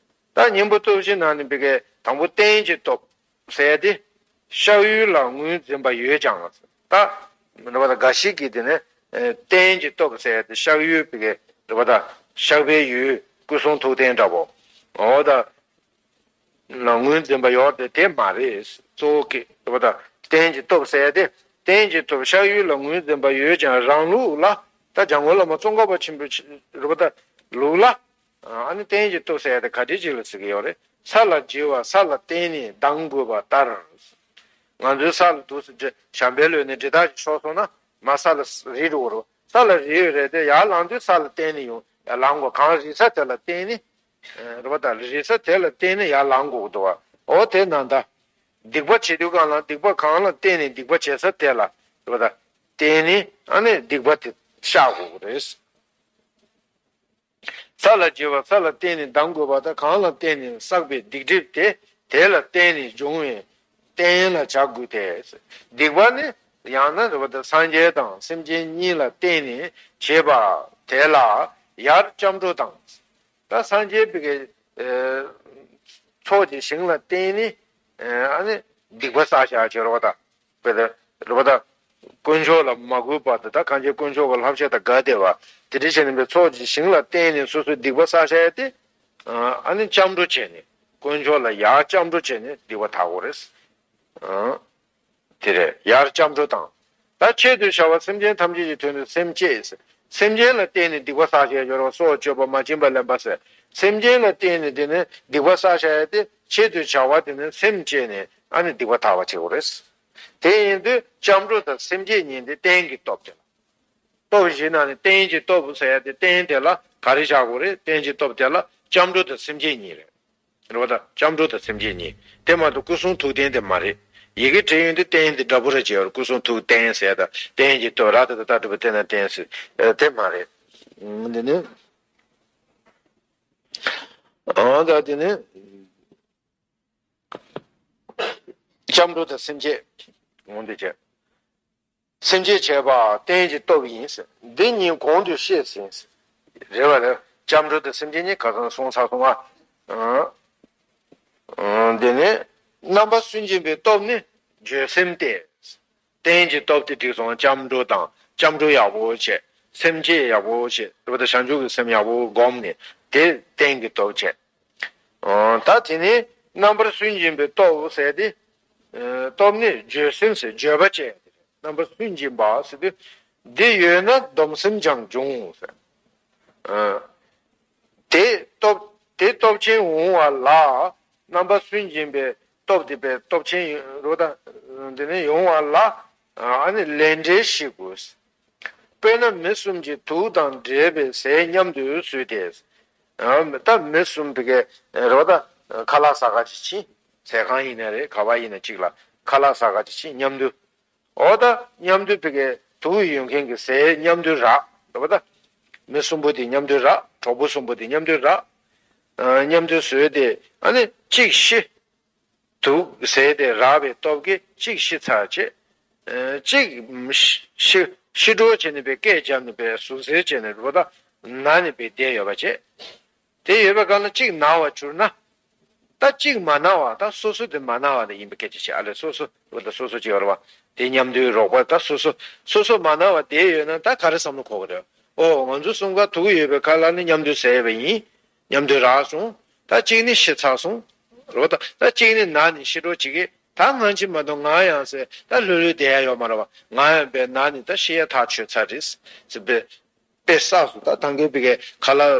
ཀྱི་རེད། ད་གཉེན་པོ་སྟོབས་བཞི་ནང་ནས་བི་གའི་དང་པོ་རྟེན་གྱི་སྟོབས་ཟེར་ཏེ། བཤགས་ཡུལ་ལ་ངོས་འཛིན་པ་ཡོད་ཀྱང་། ད་རེད་པ། ད་འགའ་ཞིག་གིས་དེ་ནི་རྟེན་གྱི་སྟོབས་ཟེར་ཏེ་བཤགས་ཡུལ་བི་གའི་རེད་པ། ད་བཤགས་པའི་ཡུལ་སྐུ་གསུང་ཐུགས་རྟེན་འདྲ་པོ། འོ་ད། ལ་ངོས་འཛིན་པ་ཡོད་དེ་དེ་མ་རེད། གཙོ་བོ་གི་རེད་པ། ད་རྟེན་གྱི་སྟོབས་ཟེར་ཏེ། རྟེན་གྱི་སྟོབས་བཤགས་ཡུལ་ལ་ངོས་འཛིན་པ་ཡོད་ཀྱང་རང་ལུགས་ལ། ད་འཇམ་མགོན་བླ་མ་ཙོང་ཁ་པ་ཆེན་པོའི་རེད་པ། ད་ལུགས་ལ། ཨ་ནི་རྟེན་གྱི་སྟོབས་ཟེར་ཏེ་ག་འདྲ་ཅིག་ལ་ཟེར་གྱི་ཡོད་རེད། ས་ལ་འགྱེལ་བ་ས་ལ་བརྟེན་ནས་ལྡང་དགོས་པ་ལྟར། ང་ཚོའི་ས་ལ་འདུག་ཟེར་ཞབས་པད་ལོས་ནས་འདྲེ་ཐག་ཅིག་ཤོར་སོང་ན་མར་ས་ལ་རིལ་འགྲོ་གི་རེད། ས་ལ་རིལ་ཡོད་རེད་དེ་ཡར་ལངས་དུས་ས་ལ་བརྟེན་ནས་ཡོང་ཡར་ལངས་དགོས། གང་རིལ་ས་དེ་ལ་བརྟེན་ནས། རེད་པ། ད་རིལ་ས་དེ་ལ་བརྟེན་ནས་ཡར་ལངས་དགོས་ཀྱི་འདུག་བ། འོ་དེ་ནང་ད། སྡིག་པ་བྱེད་དུས་གང་ལ་སྡིག་པ་གང་ལ་བརྟེན་ནས་སྡིག་པ་བྱེད་ས་དེ་ལ་རེད་པ། ད་བརྟེན་ནས་ཨ་ནི་སྡིག་པ་དེ་བཤགས་དགོས་ཀྱི་རེད། ས་ལ་འགྱེལ་བ་ས་ལ་བརྟེན་ནས་ལྡང་དགོས་པ་དང་། གང་ལ་བརྟེན་ནས་བསགས་པའི་སྡིག་སྒྲིབ་དེ་དེ་ལ་བརྟེན་ནས་འབྱུང་བའི་རྟེན་ལ་བྱ་དགོས་ཏེ། སྡིག་པ་ནི་ཡང་ན་རེད་པ། ད་སངས་རྒྱས་དང་སེམས་ཅན་གཉིས་ལ་བརྟེན་ནས་བྱེད་པ་དེ་ལ་ཡར་སྐྱབས་འགྲོ་དང་། ད་སངས་རྒྱས་པའི་གི་ཚོགས་ཀྱི་ཞིང་ལ་བརྟེན་ནས་ཨ་ནི་སྡིག་པ་བསགས་བཞག་བྱེད་རོགས་དང་། པས་ལ་རེད་པ་ད། དཀོན་མཆོག་ལ་མ་གུས་པ་དེ་དག་གང་བྱས་དཀོན་མཆོག་གི་བསླབ་བྱ་དང་འགལ་བསྡད་པ་དེ་འདྲ་བྱས་ནས་པའི་ཚོགས་ཀྱི་ཞིང་ལ་བརྟེན་ནས་སོ་སོའི་སྡིག་པ་བསགས་བྱ་ཡ་དེ། ཨ་ནི་སྐྱབས་འགྲོ་བྱས་ནས་དཀོན་མཆོག་ལ་ཡར་སྐྱབས་འགྲོ་བྱས་ནས་སྡིག་པ་དག་དགོས་རེད། དེ་རེད། ཡར་སྐྱབས་འགྲོ་དང་། ད་ཆེད་དུ་བྱ་བ་སེམས་ཅན་ཐམས་ཅད་ཀྱི་དོན་དུ་སེམས་བསྐྱེད། སེམས་ཅན་ལ་བརྟེན་ནས་སྡིག་པ་བསགས་བྱས་ཡོད་རེད་པ། སྲོག་གཅོད་པ། མ་བྱིན་པ་ལེན་པ་ཟེར། སེམས་ཅན་ལ་བརྟེན་ནས་དེ་ནི་སྡིག་པ་བསགས་བྱ་ཡ་དེ་ཆེད་དུ་བྱ་བ་དེ་ནི་སེམས་བསྐྱེད་ནས་ཨ་ནི་སྡིག་པ་དག་པ་བྱེད་དགོས་རེད། དེ་ཡིན་དུས་སྐྱབས་འགྲོ་དང་སེམས་བསྐྱེད་གཉིས་འདི་རྟེན་གྱི་སྟོབས་དེ་ལ། སྟོབས་བཞི་ནང་ནས་རྟེན་གྱི་སྟོབས་ཟེར་ཡ་དེ་རྟེན་དེ་ལ་ག་རེ་བཞག་དགོས་རེད། རྟེན་གྱི་སྟོབས་དེ་ལ་སྐྱབས་འགྲོ་དང་སེམས་བསྐྱེད་གཉིས་རེད། རེད་པ་ད། སྐྱབས་འགྲོ་དང་སེམས་བསྐྱེད་གཉིས། དེ་མ་གཏོགས་སྐུ་གསུང་ཐུགས་རྟེན་དེ་མ་རེད། ཡི་གེ་བྲིས་ཡོང་དུས་རྟེན་དེ་འདྲ་པོ་རེ་བྱས་ཡོད་རེད། སྐུ་གསུང་ཐུགས་རྟེན་ཟེར་ཡ་ད་རྟེན་གྱི་སྟོབས། ར་ད་ད་ད་འགྲུབ་པའི་རྟེན་ན་རྟེན་ཟེར། ཨ་དེ་མ་རེད། ཨང་། འདི་ནི། ཨང་། ད་འདི་ནི། སྐྱབས་འགྲོ་དང་སེམས་བསྐྱེད། འོང་དུ་བྱས། སེམས་བསྐྱེད་བྱེད་པ་རྟེན་གྱི་སྟོབས་ཡིན་ཟེར། འདི་གཉིས་གོང་དུ་བཤད་ཟིན་ཟེར། རེད་པ་རེད། སྐྱབས་འགྲོ་དང་སེམས་བསྐྱེད་གཉིས་ཁ་སང་གསུངས་ཚར་སོང་ང་། ཨང་། ཨང་། འདི་ནི་རྣམ་པར་སུན་འབྱིན་པའི་སྟོབས་ནི་འགྱོད་སེམས་ཏེ། རྟེན་གྱི་སྟོབས་དེ་འགྲིག་སོང་། སྐྱབས་འགྲོ་དང་སྐྱབས་འགྲོ་ཡག་པོ་བྱས། སེམས་བསྐྱེད་ཡག་པོ་བྱས། རེད་པ་ད། བྱང་ཆུབ་ཀྱི་སེམས་ཡག་པོ་བསྒོམས་ནས་དེ་རྟེན་གྱི་སྟོབས་བྱས། ཨང་། ད་དེ་ནི་རྣམ་པར་སུན་འབྱིན་པའི་སྟོབས་ཟེར་ཏེ། ཨ་སྟོབས་ནི་འགྱོད་སེམས་ཟེར། འགྱོད་པ་བྱས། རྣམ་པར་སུན་འབྱིན་པ་ཟེར་དུས། འདི་ཡོད་ན་སྡོམ་སེམས་ཀྱང་འབྱུང་ཟེར། ཨ་དེ་སྟོབས་དེ་སྟོབས་ཆེན་འོང་བ་ལ། རྣམ་པར་སུན་འབྱིན་པའི་སྟོབས་དེ་པའི་སྟོབས་ཆེན་རོ་ད། འདི་ནི་ཡོང་བ་ལ། ཨ་ནི་ལས་འབྲས་ཤེས་དགོས། དཔེར་ན་མི་གསུམ་གྱི་དུག་དང་འདྲེས་པའི་ཟས་མཉམ་དུ་ཟོས་ཏེ། ཨ་ད་མི་གསུམ་པའི་གི་རོ་ད་ཁ་ལག་ཟ་ག་ཅིག་ཕྱིན། ཟས་ཁང་ཡིན་ན་རེད། ག་བ་ཡིན་ན་གཅིག་ལ་ཁ་ལག་ཟ་ག་ཅིག་ཕྱིན། མཉམ་དུ། འོ་ད་མཉམ་དུ་པའི་གི་དུག་ཡོད་མཁན་གྱི་ཟས་མཉམ་དུ་རག་རེད་པ་ད། མི་གསུམ་པོ་དེ་མཉམ་དུ་རག་གྲོགས་པོ་གསུམ་པོ་དེ་མཉམ་དུ་རག་ཨ་མཉམ་དུ་ཟོས་ཏེ་ཨ་ནི་གཅིག་ཤི། དུག་ཟས་དེ་རག་པའི་སྟོབས་ཀྱིས་གཅིག་ཤི་ཚར་བྱས། ཨ་གཅིག་ཤི་ཤི་འགྲོ་བྱས་ནས་པའི་སྐད་བརྒྱབ་ནས་པའི་ཟུག་གཟེར་བྱས་ནས་རེད་པ་ད་ན་ནས་པའི་བསྡད་ཡོད་པ་བྱས། དེ་ཡོད་པའི་སྒང་ལ་གཅིག་ན་བ་གྱུར་ན། ད་གཅིག་མ་ན་བ་ད་སོ་སོ་དེ་མ་ན་བ་དེ་ཡིན་པའི་སྐད་ཆ་བཤད། ཨ་ལས་སོ་སོ་འོ་ད་སོ་སོ་གཅིག་ཡོད་རེད་བ། དེ་མཉམ་དུའི་རོགས་པ་ད་སོ་སོ་སོ་སོ་མ་ན་བ་དེ་ཡོད་ན་ད་ག་རེ་བསམ་བློ་འཁོར་གི་རེད། ཨོ་ང་ཚོ་གསུམ་ཀ་དུག་ཡོད་པའི་ཁ་ལག་ནི་མཉམ་དུ་ཟས་པ་ཡིན། མཉམ་དུ་རག་སོང་། ད་གཅིག་ནི་ཤི་ཚར་སོང་། རོ་ད་ད་གཅིག་ནི་ན་ནི་ཤི་འགྲོ་བྱེད་ཀྱི། ད་ང་གཅིག་མ་གཏོགས་ང་ཡང་ཟེར་ད་ལྷོད་ལྷོད་བསྡད་ཡ་ཡོད་མ་རེད་བ། ང་ཡང་པའི་ན་ནི་ད་ཤི་ཡ་ཐག་ཆོད་ཚར་རེད་ཟེར་པའི། དཔེ་བསགས་སོང་། ད་ཐང་གའི་པའི་གི་ཁ་ལག་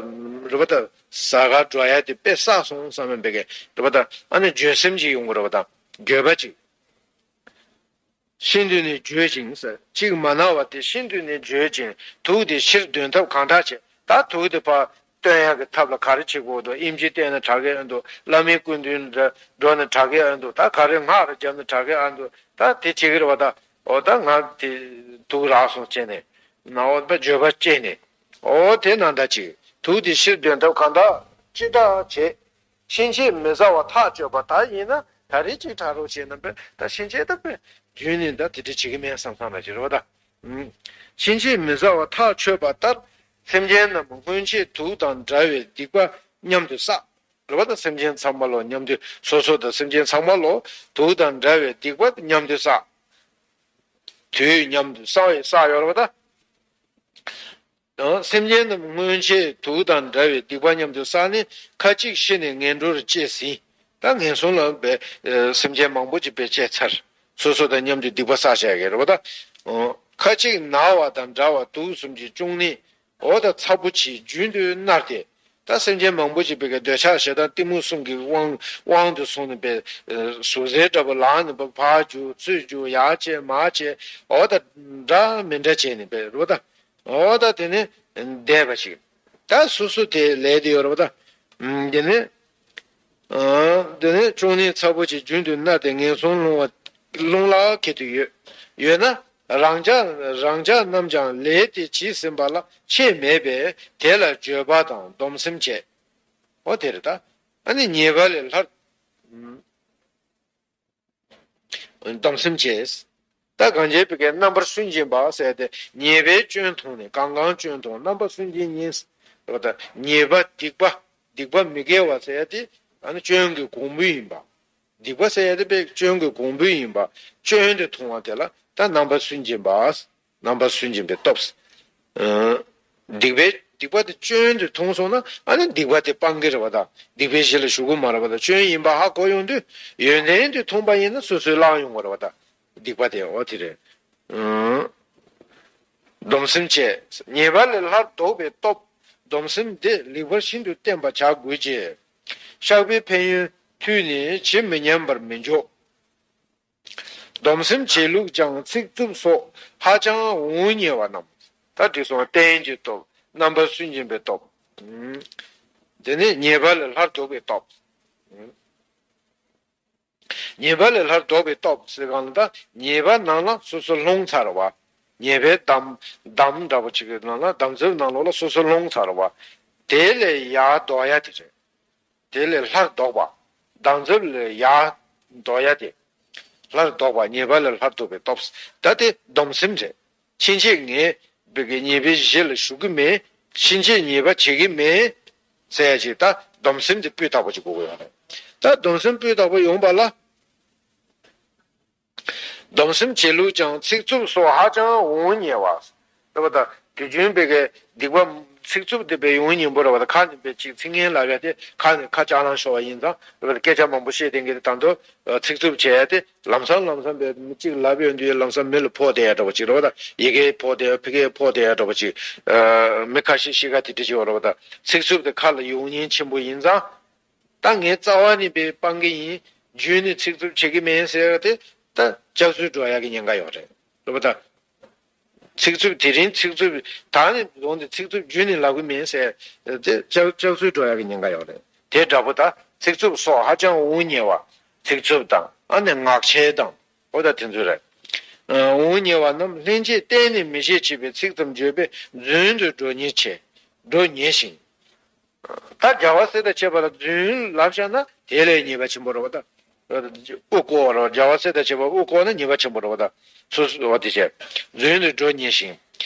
རེད་པ་ད། ཟ་ག་འགྲོ་ཡ་དེ་དཔེ་བསགས་སོང་བསམ་པའི་པའི་གི་རེད་པ་ད། ཨ་ནི་འགྱོད་སེམས་ཅིག་ཡོང་གི་རེད་པ་ད། འགྱོད་པ་ཅིག་ཤིན་ཏུ་ནས་འགྱོད་ཅིང་ཟེར། གཅིག་མ་ན་བ་དེ་ཤིན་ཏུ་ནས་འགྱོད་ཅིང་དུག་དེ་ཕྱིར་འདོན་ཐབས་གང་དྲག་བྱེད། ད་དུག་དེ་ཕར་བཏོན་ཡག་གི་ཐབས་ལ་ག་རེ་བྱེད་དགོས་འདུག་ཨེམ་ཆི་བཏོན་ན་དྲག་གི་ཨ་འདུག་བླ་མའི་སྐུ་མདུན་འགྲོ་ན་དྲག་གི་ཨ་འདུག་ད་ག་རེ་སྔགས་རེ་བརྒྱབ་ན་དྲག་གི་ཨ་འདུག་ད་དེ་བྱེད་ཀྱི་རེད་པ་ད། འོ་ད་ང་དེ་དུག་རག་སོང་བྱས་ནས། ན་འོ་ད་འགྱོད་པ་སྐྱེས་ནས། འོ་དེ་ནང་ད་ཅིག་དུག་དེ་ཕྱིར་འདོན་ཐབས་གང་དག་ཅི་ལྟར་བྱེད། ཕྱིན་ཆད་མི་ཟ་བར་ཐག་གཅོད་པ་དག་ཡིན་ན། ད་རེས་ཅིག་ཕྲ་རོགས་བྱས་ན་པས་ད་ཕྱིན་ཆད་ད་པས་རྒྱུན་ནས་ད་དེ་འདྲ་བྱེད་ཀྱི་མེད་བསམ་བསམ་ལ་བྱེད་རོགས་ད། ཕྱིན་ཆད་མི་ཟ་བར་ཐག་ཆོད་པ་ལྟར་སེམས་ཅན་རྣམས་སྔོན་ཆད་དུག་དང་འདྲ་བའི་སྡིག་པ་མཉམ་དུ་བསགས། རེད་པ་ད། སེམས་ཅན་ཚང་མ་ལོ་མཉམ་དུ་སོ་སོ་དང་སེམས་ཅན་ཚང་མ་ལོ་དུག་དང་འདྲ་བའི་སྡིག་པ་མཉམ་དུ་བསགས། དུས་མཉམ་དུ་བསགས་ཡོད་བསགས་ཡོད་རེད་པ་ད། སེམས་ཅན་རྣམས་སྔོན་ཆད་དུག་དང་འདྲ་བའི་སྡིག་པ་མཉམ་དུ་བསགས་ནས་ཁ་ཅིག་ཤི་ནས་ངན་འགྲོར་སྐྱེས་ཟིན། ད་ངན་སོང་ལ་བས་སེམས་ཅན་མང་པོ་ཅིག་བས་སྐྱེས་ཚར། སོ་སོ་དང་མཉམ་དུ་སྡིག་པ་བསགས་བཞག་གི་རེད་པ་ད། ཁ་ཅིག་ན་བ་དང་འདྲ་བ་དུག་གསུམ་གྱི་གཅོང་ནད། འོ་ད་ཚ་པོ་ཆེ་རྒྱུན་དུ་མནར་ཏེ། ད་སེམས་ཅན་མང་པོ་ཅིག་བས་ཀྱི་འདོད་ཆགས་ཞེ་སྡང་གཏི་མུག་གསུམ་གྱི་དབང་དབང་དུ་སོང་ནས་བས་ཟུག་གཟེར་འདྲ་པོ་ལངས་ནས་བས་ཕར་རྒྱུག་ཚུར་རྒྱུག་ཡར་བྱེད་མར་བྱེད། འོ་ད་འདྲ་མི་འདྲ་བྱས་ནས་བས་རེད་པ་ད། འོ་ད་དེ་ནི་བསྡད་པ་ཞིག་ད་སོ་སོ་དེ་ལས་དེ་ཡོད་རེད་པ་ད། དེ་ནི། དེ་ནི་གཅོང་ནད་ཚ་པོ་ཆེ་རྒྱུན་དུ་མནར་ཏེ་ངན་སོང་སློང་བ་སློང་ལ་ཁད་དུ་ཡོད། ཡོད་ན་རང་ཅག་རང་ཅག་རྣམས་ཀྱང་ལས་དེ་བྱས་ཟིན་པ་ལ་ཆད་མེད་པས་དེ་ལ་འགྱོད་པ་དང་སྡོམ་སེམས་བྱེད། འོ་དེ་རེད་ད། ཨ་ནི་ཉེས་པ་ལས་སླར། སྡོམ་སེམས་བྱེད། ད་གང་བྱས་པའི་གི་རྣམ་པར་སུན་འབྱིན་པ་ཟེར་ཏེ་ཉེས་པའི་སྐྱོན་མཐོང་ནས་གང་གང་སྐྱོན་མཐོང་རྣམ་པར་སུན་འབྱིན་ཉེས། ད་ཉེས་པ་སྡིག་པ་སྡིག་པ་མི་དགེ་བ་ཟེར་ཏེ་ཨ་ནི་སྐྱོན་གྱི་གོང་བུ་ཡིན་པ། སྡིག་པ་ཟེར་ཡ་དེ་དཔེ་སྐྱོན་གྱི་གོང་བུ་ཡིན་པ། སྐྱོན་དེ་མཐོང་བ་དེ་ལ་ད་རྣམ་པར་སུན་འབྱིན་པ། རྣམ་པར་སུན་འབྱིན་པའི་སྟོབས། ཨ། སྡིག་པའི་སྡིག་པ་དེ་སྐྱོན་དུ་མཐོང་སོང་ན་ཨ་ནི་སྡིག་པ་དེ་སྤང་གི་རེད་བ་ད། སྡིག་པའི་གཞི་ལ་ཞུགས་ཀྱི་མ་རེད་བ་ད། སྐྱོན་ཡིན་པ་ཧ་གོ་ཡོང་དུས་ཡོན་ཏན་དེ་མཐོང་པ་ཡིན་ན་སོ་སོས་བླངས་ཡོང་གི་རེད་བ་ད། སྡིག་པ་དེ་འོ་དེ་རེད། ཨང་། སྡོམ་སེམས་བཅས། ཉེས་པ་ལས་སླར་ལྡོག་པའི་སྟོབས། སྡོམ་སེམས་འདི་ལེགས་པར་ཤིན་ཏུ་བསྟེན་པར་བྱ་དགོས་ཀྱི། བཤགས་པའི་ཕན་ཡོན་ཐོས་ནས་ཇི་མི་སྙམ་པར་མི་འཇོག་སྡོམ་སེམས་བྱེད་ལུགས་ཀྱང་ཚིག་རྩུབ་སོགས་ཧ་ཅང་འོང་ཉེ་བ་རྣམས། ད་དེ་སོང་བསྟན་གྱི་སྟོབས། རྣམ་པར་སུན་འབྱིན་པའི་སྟོབས། དེ་ནས་ཉེས་པ་ལས་སླར་ལྡོག་པའི་སྟོབས། ཉེས་པ་ལས་སླར་ལྡོག་པའི་སྟོབས་ཟེར་གང་ལ་ད་ཉེས་པ་ནང་ལ་སོ་སོ་ལྷུང་ཚར་བ། ཉེས་པའི་འདམ་འདམ་འདྲ་པོ་ཅིག་གི་ནང་ལ་འདམ་རྫབ་ནང་ལོགས་ལ་སོ་སོ་ལྷུང་ཚར་བ། དེ་ལས་ཡར་ལྡོག་ཡ་དེ་རེད། དེ་ལས་སླར་ལྡོག་པ། འདམ་རྫབ་ལས་ཡར་ལྡོག་ཡ་དེ། སླར་ལྡོག་པ་ཉེས་པ་ལས་སླར་ལྡོག་པའི་སྟོབས། ད་དེ་སྡོམ་སེམས་རེད། ཕྱིན་ཆད་ངས་བི་གའི་ཉེས་པའི་གཞི་ལ་ཞུགས་ཀྱི་མེད། ཕྱིན་ཆད་ཉེས་པ་བྱེད་ཀྱི་མེད་ཟེར་ཡ་ཅིག་ད་སྡོམ་སེམས་དེ་སྤུས་དག་པོ་ཅིག་དགོས་ཀྱི་ཡོད་རེད། ད་སྡོམ་སེམས་སྤུས་དག་པོ་ཡོང་བ་ལ། སྡོམ་སེམས་བྱེད་ལུགས་ཀྱང་ཚིག་རྩུབ་སོགས་ཧ་ཅང་འོང་ཉེ་བ། རེད་པ་ད། དུས་རྒྱུན་བི་གའི་སྡིག་པ་ཚིག་རྩུབ་དེ་བས་ཡོང་སྙིང་པོ་རེད་པ་ད། ཁ་ནས་བས་ཅིག་ཚིག་ངན་ལབ་ཡ་དེ་ཁ་ནས་ཁ་ལྕགས་ལང་ཤོར་བ་ཡིན་ཙང་རེད་པ་ད། སྐད་ཆ་མང་པོ་བཤད་བསྡད་མཁན་དེ་ད་དུང་ཚིག་རྩུབ་བྱས་ཡ་དེ། ལམ་སང་ལམ་སང་བས་མི་གཅིག་ལབ་ཡོང་དུས་ལམ་སང་མི་ལ་ཕོག་བསྡད་ཡ་འདྲ་པོ་ཅིག་རེད་པ་ད། ཡི་གེ་ཕོག་བསྡད་ཡ་ཕི་གེ་ཕོག་བསྡད་ཡ་འདྲ་པོ་ཅིག་ཨ། མི་ཁ་ཤས་གཤིས་ཀ་དེ་འདྲ་ཅིག་ཡོད་རེད་པ་ད། ཚིག་རྩུབ་དེ་ཁ་ལ་ཡོང་སྙིང་ཆེན་པོ་ཡིན་ཙང་། ད་ངས་རྩ་བ་ནས་བས་སྤང་གི་ཡིན། རྒྱུན་ནས་ཚིག་རྩུབ་བྱེད་ཀྱི་མིན་ཟེར་བ་དེ་ད་ལྕགས་སུན་འགྲོ་ཡ་གི་ཉེན་ཁ་ཡོད་རེད། རེད་པ་ད། ཚིག་རྩུབ་དེ་རིང་ཚིག་རྩུབ་ད་ནས་བཟུང་སྟེ་ཚིག་རྩུབ་རྒྱུན་ནས་ལབ་གི་མིན་ཟེར་དེ་ལྕགས་ལྕགས་སུན་འགྲོ་ཡ་གི་ཉེན་ཁ་ཡོད་རེད། དེ་འདྲ་པོ་ད་ཚིག་རྩུབ་སོགས་ཧ་ཅང་འོང་ཉེ་བ། ཚིག་རྩུབ་དང་ཨ་ནི་ངག་འཁྱལ་དང་། འོ་ད་དེ་ཚོ་རེད། ཨ། འོང་ཉེ་བ་རྣམས་ལྷན་ཅིག་གཏན་ནས་མི་བཞེད་ཅེས་པའི་ཚིག་ཙམ་བརྗོད་པས་རྫུན་དུ་འགྲོ་ཉེན་ཆེ། འགྲོ་ཉེ་ཞིང་། ད་རྒྱལ་བ་སྲས་དང་བཅས་པ་ལ་རྫུན་ལབ་བཞག་ན་དེ་ལས་ཉེས་པ་ཆེན་པོ་རེད་པ་ད། དབུ་བསྐོར་བ་རེད་པ། རྒྱལ་བ་སྲས་དང་བཅས་པ་དབུ་བསྐོར་ན་ཉེས་པ་ཆེན་པོ་རེད་པ་ད། སོ་སོ་བ་དེ་བྱས། རྫུན་དུ་འགྲོ་ཉེ་ཞིང་།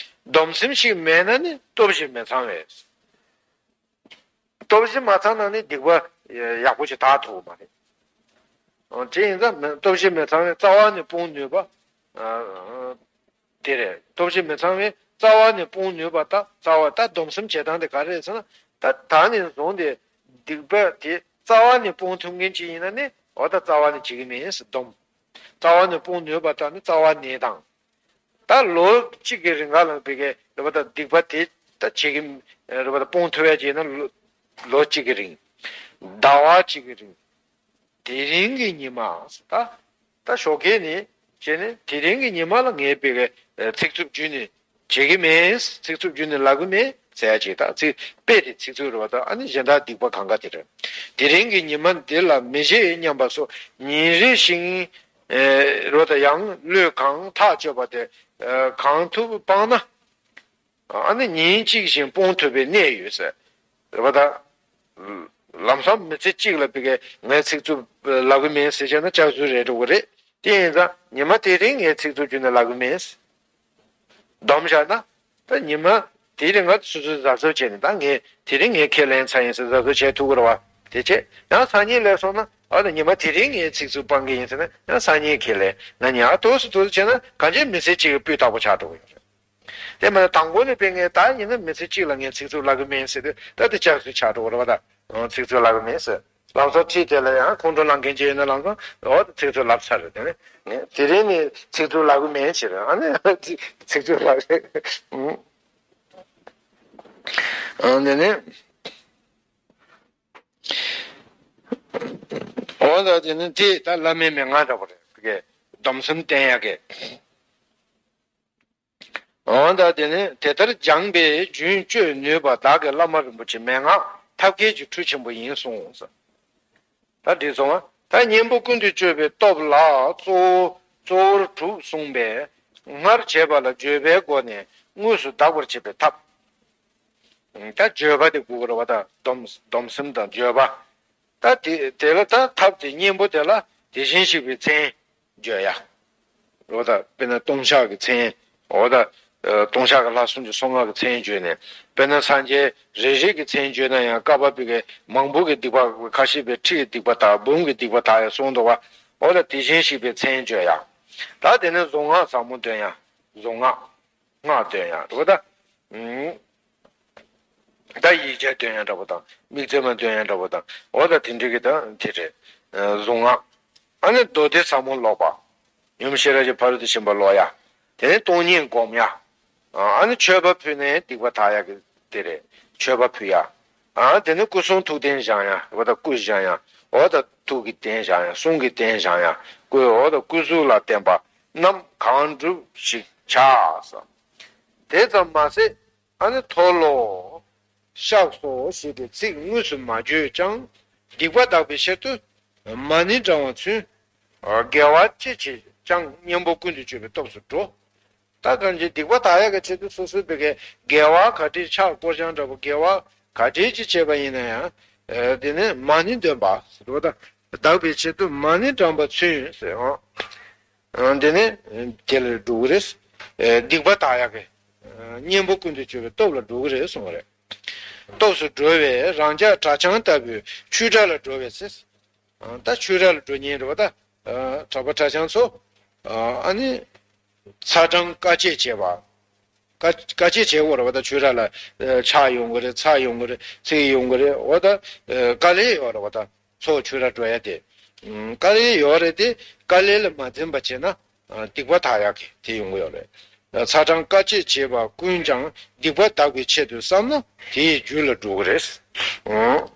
སྡོམ་སེམས་ཤིག་མེད་ན་ནི་སྟོབས་བཞི་མི་ཚང་བས། སྟོབས་བཞི་མ་ཚང་ན་ནི་སྡིག་པ་ཡག་པོ་ཞིག་དག་ཐུབ་ཀྱི་མ་རེད། ཨོ། དེ་ཡིན་ཙང་མི་སྟོབས་བཞི་མི་ཚང་བས་རྩ་བ་ནས་སྤོང་ནུས་པ། ཨ། དེ་རེད། སྟོབས་བཞི་མི་ཚང་བས་རྩ་བ་ནས་སྤོང་ནུས་པ་ད་རྩ་བ་ད་སྡོམ་སེམས་བྱེད་སྟངས་དེ་ག་རེ་རེད་ཟེར་ན། ད་ད་ནས་བཟུང་སྟེ་སྡིག་པ་དེ་རྩ་བ་ནས་སྤོང་ཐུབ་མཁན་ཅིག་ཡིན་ན་ནི་འོ་ད་རྩ་བ་ནས་བྱེད་ཀྱི་མིན་ཟེར་སྡོམ། རྩ་བ་ནས་སྤོང་ནུས་པ་ད་ནི་རྩ་བ་ནས་དང་། ད་ལོ་གཅིག་གི་རིང་ག་ལ་བི་གའི་རེད་པ་ད་སྡིག་པ་དེ་ད་བྱེད་ཀྱི་རེད་པ་ད་སྤོང་ཐུབ་ཡ་བྱས་ན་ལོ་ལོ་གཅིག་གི་རིང་། ཟླ་བ་གཅིག་གི་རིང་། དེ་རིང་གི་ཉི་མ་ད་ད་ཞོགས་ཀས་ནས་བྱས་ནས་དེ་རིང་གི་ཉི་མ་ལ་ངས་བི་གའི་ཚིག་རྩུབ་རྒྱུན་ནས་བྱེད་ཀྱི་མེད། ཚིག་རྩུབ་རྒྱུན་ནས་ལབ་ཀྱི་མེད་ཟེར་ཡ་ཅིག་ད་ཚིག་དཔེ་དེ་ཚིག་རྩུབ་རེད་པ་ད། ཨ་ནི་གཞན་དག་སྡིག་པ་གང་ག་དེ་རེད། དེ་རིང་གི་ཉི་མ་འདི་ལ་མི་བཞེད་སྙམ་པ་སོགས་ཉིན་རེ་བཞིན། ཨེ། རོ་ད་ཡང་བློས་གང་ཐག་ཆོད་པ་དེ་ཨེ་གང་ཐུབ་སྤངས་ན། ཨ་ནི་ཉིན་གཅིག་བཞིན་སྤོང་ཐུབ་པའི་གནས་ཡོད་ཟེར། རེད་པ་ད། ལམ་སང་མི་ཚེ་གཅིག་ལ་བི་གའི་ངས་ཚིག་རྩུབ་ལབ་གི་མིན་ཟེར་བྱས་ན་ལྕགས་སུན་རེད་འགྲོ་གི་རེད། དེ་ཡིན་ཙང་ཉི་མ་དེ་རིང་ངས་ཚིག་རྩུབ་རྒྱུན་ནས་ལབ་གི་མིན། སྡོམ་བཞག་ན། ད་ཉི་མ་དེ་རིང་ང་སོ་སོའི་གཟབ་གཟབ་བྱས་ནས་ད་ངས་དེ་རིང་ངས་ཁས་ལེན་ཚར་ཡིན་ཟེར་གཟབ་གཟབ་བྱས་ཐུབ་ཀྱི་རེད་པ། དེ་བྱས་ཡང་སང་ཉིན་ལས་སོང་ན་ཨ་ད་ཉི་མ་དེ་རིང་ངས་ཚིག་རྩུབ་སྤང་གི་ཡིན་ཟེར་ན་ཡང་སང་ཉིན་ཁས་ལེན། ང་ཉག་ཏོག་སུ་ཏོག་སུ་བྱས་ན་གང་ཅི་མི་ཚེ་གཅིག་གི་སྤུས་དག་པོ་ཆགས་འགྲོ་གི་ཡོད་རེད། དེ་མ་ཡིན་དང་པོ་ནས་དཔེ་ངས་ད་ཡིན་ན་མི་ཚེ་གཅིག་ལ་ངས་ཚིག་རྩུབ་ལབ་གི་མིན་ཟེར་དུས་ད་དེ་ལྕགས་སུན་ཆགས་འགྲོ་གི་རེད་པ་ད། ཚིག་རྩུབ་ལབ་གི་མིན་ཟེར། ལམ་སང་ཁྲིད་དེ་ལ་ཡང་ཁོང་ཁྲོ་ལངས་མཁན་ཅིག་ཡོད་ན་ལམ་སང་འོ་ཚིག་རྩུབ་ལབ་ཚར་རེད། དེ་ནས་དེ་རིང་ནས་ཚིག་རྩུབ་ལབ་གི་མིན་ཟེར། ཨ་ནི་ཚིག་རྩུབ་ལབ་རེད། ཨ་དེ་ནས། འོ་ད་དེ་ནི་དེ་ད་བླ་མའི་མན་ངག་འདྲ་པོ་རེད། བི་གའི་སྡོམ་སེམས་བསྟེན་ཡག་གི། འོ་ད་དེ་ནི་དེ་ལྟར་སྦྱངས་པས་རྒྱུན་གཅོད་ནུས་པ་བདག་གི་བླ་མ་རིན་པོ་ཆེ་མན་ངག་ཐབས་མཁས་ཀྱི་གྲུ་ཆེན་པོ་ཡིན་གསུངས་སོ། ད་འདི་སོང་བ་ད་གཉེན་པོ་ཀུན་ཏུ་སྤྱོད་པའི་སྟོབས་ལ་གཙོ་བོ་གཙོ་བོར་གྲུབ་གསུངས་པས་སྔར་བྱས་པ་ལ་བརྗོད་པའི་སྒོ་ནས་དངོས་སུ་དག་པར་བྱེད་པའི་ཐབས། ད་བརྗོད་པ་དེ་དགོས་ཀྱི་རེད་པ་ད། སྡོམ་སྡོམ་སེམས་དང་བརྗོད་པ། ད་དེ་དེ་ལ་ད་ཐབས་དེ་གཉེན་པོ་དེ་ལ་དེ་བཞིན་གཤེགས་པའི་མཚན་བརྗོད་ཡ། རེད་པ་ད། དཔེར་ན་ལྟུང་བཤགས་ཀྱི་མཚན། འོ་ད། ལྟུང་བཤགས་ཀྱི་ལྷ་སུམ་ཅུ་སོ་ལྔ་གི་མཚན་བརྗོད་ནས། དཔེར་ན་སངས་རྒྱས་རེ་རེ་གི་མཚན་བརྗོད་ན་ཡང་བསྐལ་པ་པོའི་གི་མང་པོ་གི་སྡིག་པ། ཁ་ཤས་པའི་ཁྲི་ཡི་སྡིག་པ་དག། འབུམ་གྱི་སྡིག་པ་དག་ཡང་གསུངས་འདུག་པ། འོ་ད་དེ་བཞིན་གཤེགས་པའི་མཚན་བརྗོད་ཡ། ད་དེ་ནས་གཟུངས་སྔགས་ཟབ་མོ་འདོན་ཡ། གཟུངས་སྔགས། སྔགས་འདོན་ཡ་འདྲ་པོ་དང་། ད་ཡིག་བརྒྱ་འདོན་ཡ་འདྲ་པོ་དང་། དམིགས་བརྩེ་མ་འདོན་ཡ་འདྲ་པོ་དང་། འོ་ད་དེ་འདྲ་གི་ད་དེ་རེད། གཟུངས་སྔགས། ཨ་ནི་མདོ་སྡེ་ཟབ་མོ་ཀློག་པ། ཡུམ་ཤེས་རབ་ཀྱི་ཕ་རོལ་ཏུ་ཕྱིན་པ་ཀློག་ཡ། དེ་ནས་སྟོང་ཉིད་སྒོམ་ཡ། ཨ་ནི་མཆོད་པ་ཕུལ་ནས་སྡིག་པ་དག་ཡ་གི་དེ་རེད། མཆོད་པ་ཕུལ་ཡ། ཨ་དེ་ནས་སྐུ་གསུང་ཐུགས་རྟེན་བཞེངས་ཡ། འོ་ད་སྐུ་བཞེངས་ཡ། འོ་ད་ཐུགས་ཀྱི་རྟེན་བཞེངས་ཡ། གསུང་གི་རྟེན་བཞེངས་ཡ། སྐུ། འོ་ད་སྐུ་གཟུགས་ལ་བརྟེན་པ་རྣམས་གང་འགྲུབ་ཞིག་བྱ་ཟེར། དེ་ཙམ་མ་ཟད། ཨ་ནི་མཐོལ་ལོ། བཤགས་སོ་ཞེས་པའི་ཚིག་དངོས་སུ་མ་བརྗོད་ཀྱང་། སྡིག་པ་དག་པའི་ཕྱིར་དུ་མ་ཎི་བགྲང་བ་ཚུན། དགེ་བ་ཅི་བྱེད་ཀྱང་གཉེན་པོ་ཀུན་ཏུ་སྤྱོད་པའི་སྟོབས་སུ་འགྲོ། ད་གང་ཅི་སྡིག་པ་དག་ཡག་གི་ཆེད་དུ་སོ་སོའི་བོད་ཀྱི་དགེ་བ་ག་འདྲའི་ཕྱག་སྐོར་སྦྱང་འདྲ་པོ་དགེ་བ་ག་འདྲའི་ཅི་བྱས་པ་ཡིན་ན་ཡང་། དེ་ནི་མ་ཎི་འདོན་པ་ཟེར་བ་དང་། དག་པའི་ཆེད་དུ་མ་ཎི་བགྲང་བ་ཚུན་ཟེར་ཨང་། དེ་ནི་དེ་ལ་འགྲོ་གི་རེད། སྡིག་པ་དག་ཡག་གི་གཉེན་པོ་ཀུན་ཏུ་སྤྱོད་པའི་སྟོབས་ལ་འགྲོ་གི་རེད་གསུངས་པ་རེད། སྟོབས་སུ་འགྲོ་བས་རང་ཅག་གྲྭ་ཆང་ལྟ་བུའི་ཆོས་གྲྭ་ལ་འགྲོ་བས་ཟེར། ད་ཆོས་གྲྭ་ལ་འགྲོ་མཁན་རེད་པ། ད་གྲྭ་པ་གྲྭ་ཆང་ཚོ། ཨ་ནི་ཚ་གྲང་དཀའ་སྤྱད་བྱེད་པ། དཀའ་དཀའ་སྤྱད་བྱེད་དགོས་རེད་པ། ད་ཆོས་གྲྭ་ལ་ཆག་ཡོང་གི་རེད། ཚ་ཡོང་གི་རེད། ཚིག་ཡོང་གི་རེད། འོ་ད་དཀའ་ལས་ཡོད་རེད་པ། ད་ཚོ་ཆོས་གྲྭ་འགྲོ་ཡ་དེ་དཀའ་ལས་ཡོད་རེད་དེ། དཀའ་ལས་ལ་མ་འཛེམས་པ་བྱས་ན་སྡིག་པ་དག་ཡག་གི་དེ་ཡོང་གི་ཡོད་རེད། ཚ་གྲང་དཀའ་སྤྱད་བྱེད་པ་ཀུན་ཀྱང་སྡིག་པ་དག་པའི་ཆེད་དུ་བསམ་ན་དེའི་རྒྱུ་ལ་འགྲོ་གི་རེད།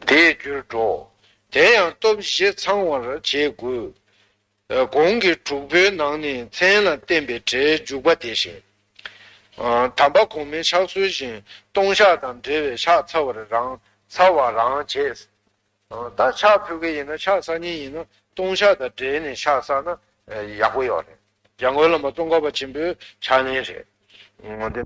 དེའི་རྒྱུར་འགྲོ། དེ་ཡང་སྟོབས་བཞི་ཚང་བར་བྱེད་དགོས། གོང་གི་དྲུག་པོའི་ནང་ནས་མཚན་ལ་བརྟེན་པའི་སྒྲའི་འཇུག་པ་དེ་བཞིན། དམ་པ་གོང་མའི་ཕྱག་སྲོལ་བཞིན་ལྟུང་བཤགས་དང་འབྲེལ་བའི་ཕྱག་འཚལ་བར་རང་འཚལ་བ་རང་བྱེད། ད་ཕྱག་ཕུལ་གི་ཡིན་ན། ཕྱག་འཚལ་མཁན་ཡིན་ན་ལྟུང་བཤགས་དང་འབྲེལ་ནས་ཕྱག་འཚལ་ན་ཡག་པོ་ཡོད་རེད། འཇམ་མགོན་བླ་མ་ཙོང་ཁ་པ་ཆེན་པོའི་ཕྱག་ལེན་རེད། འོ་དེ།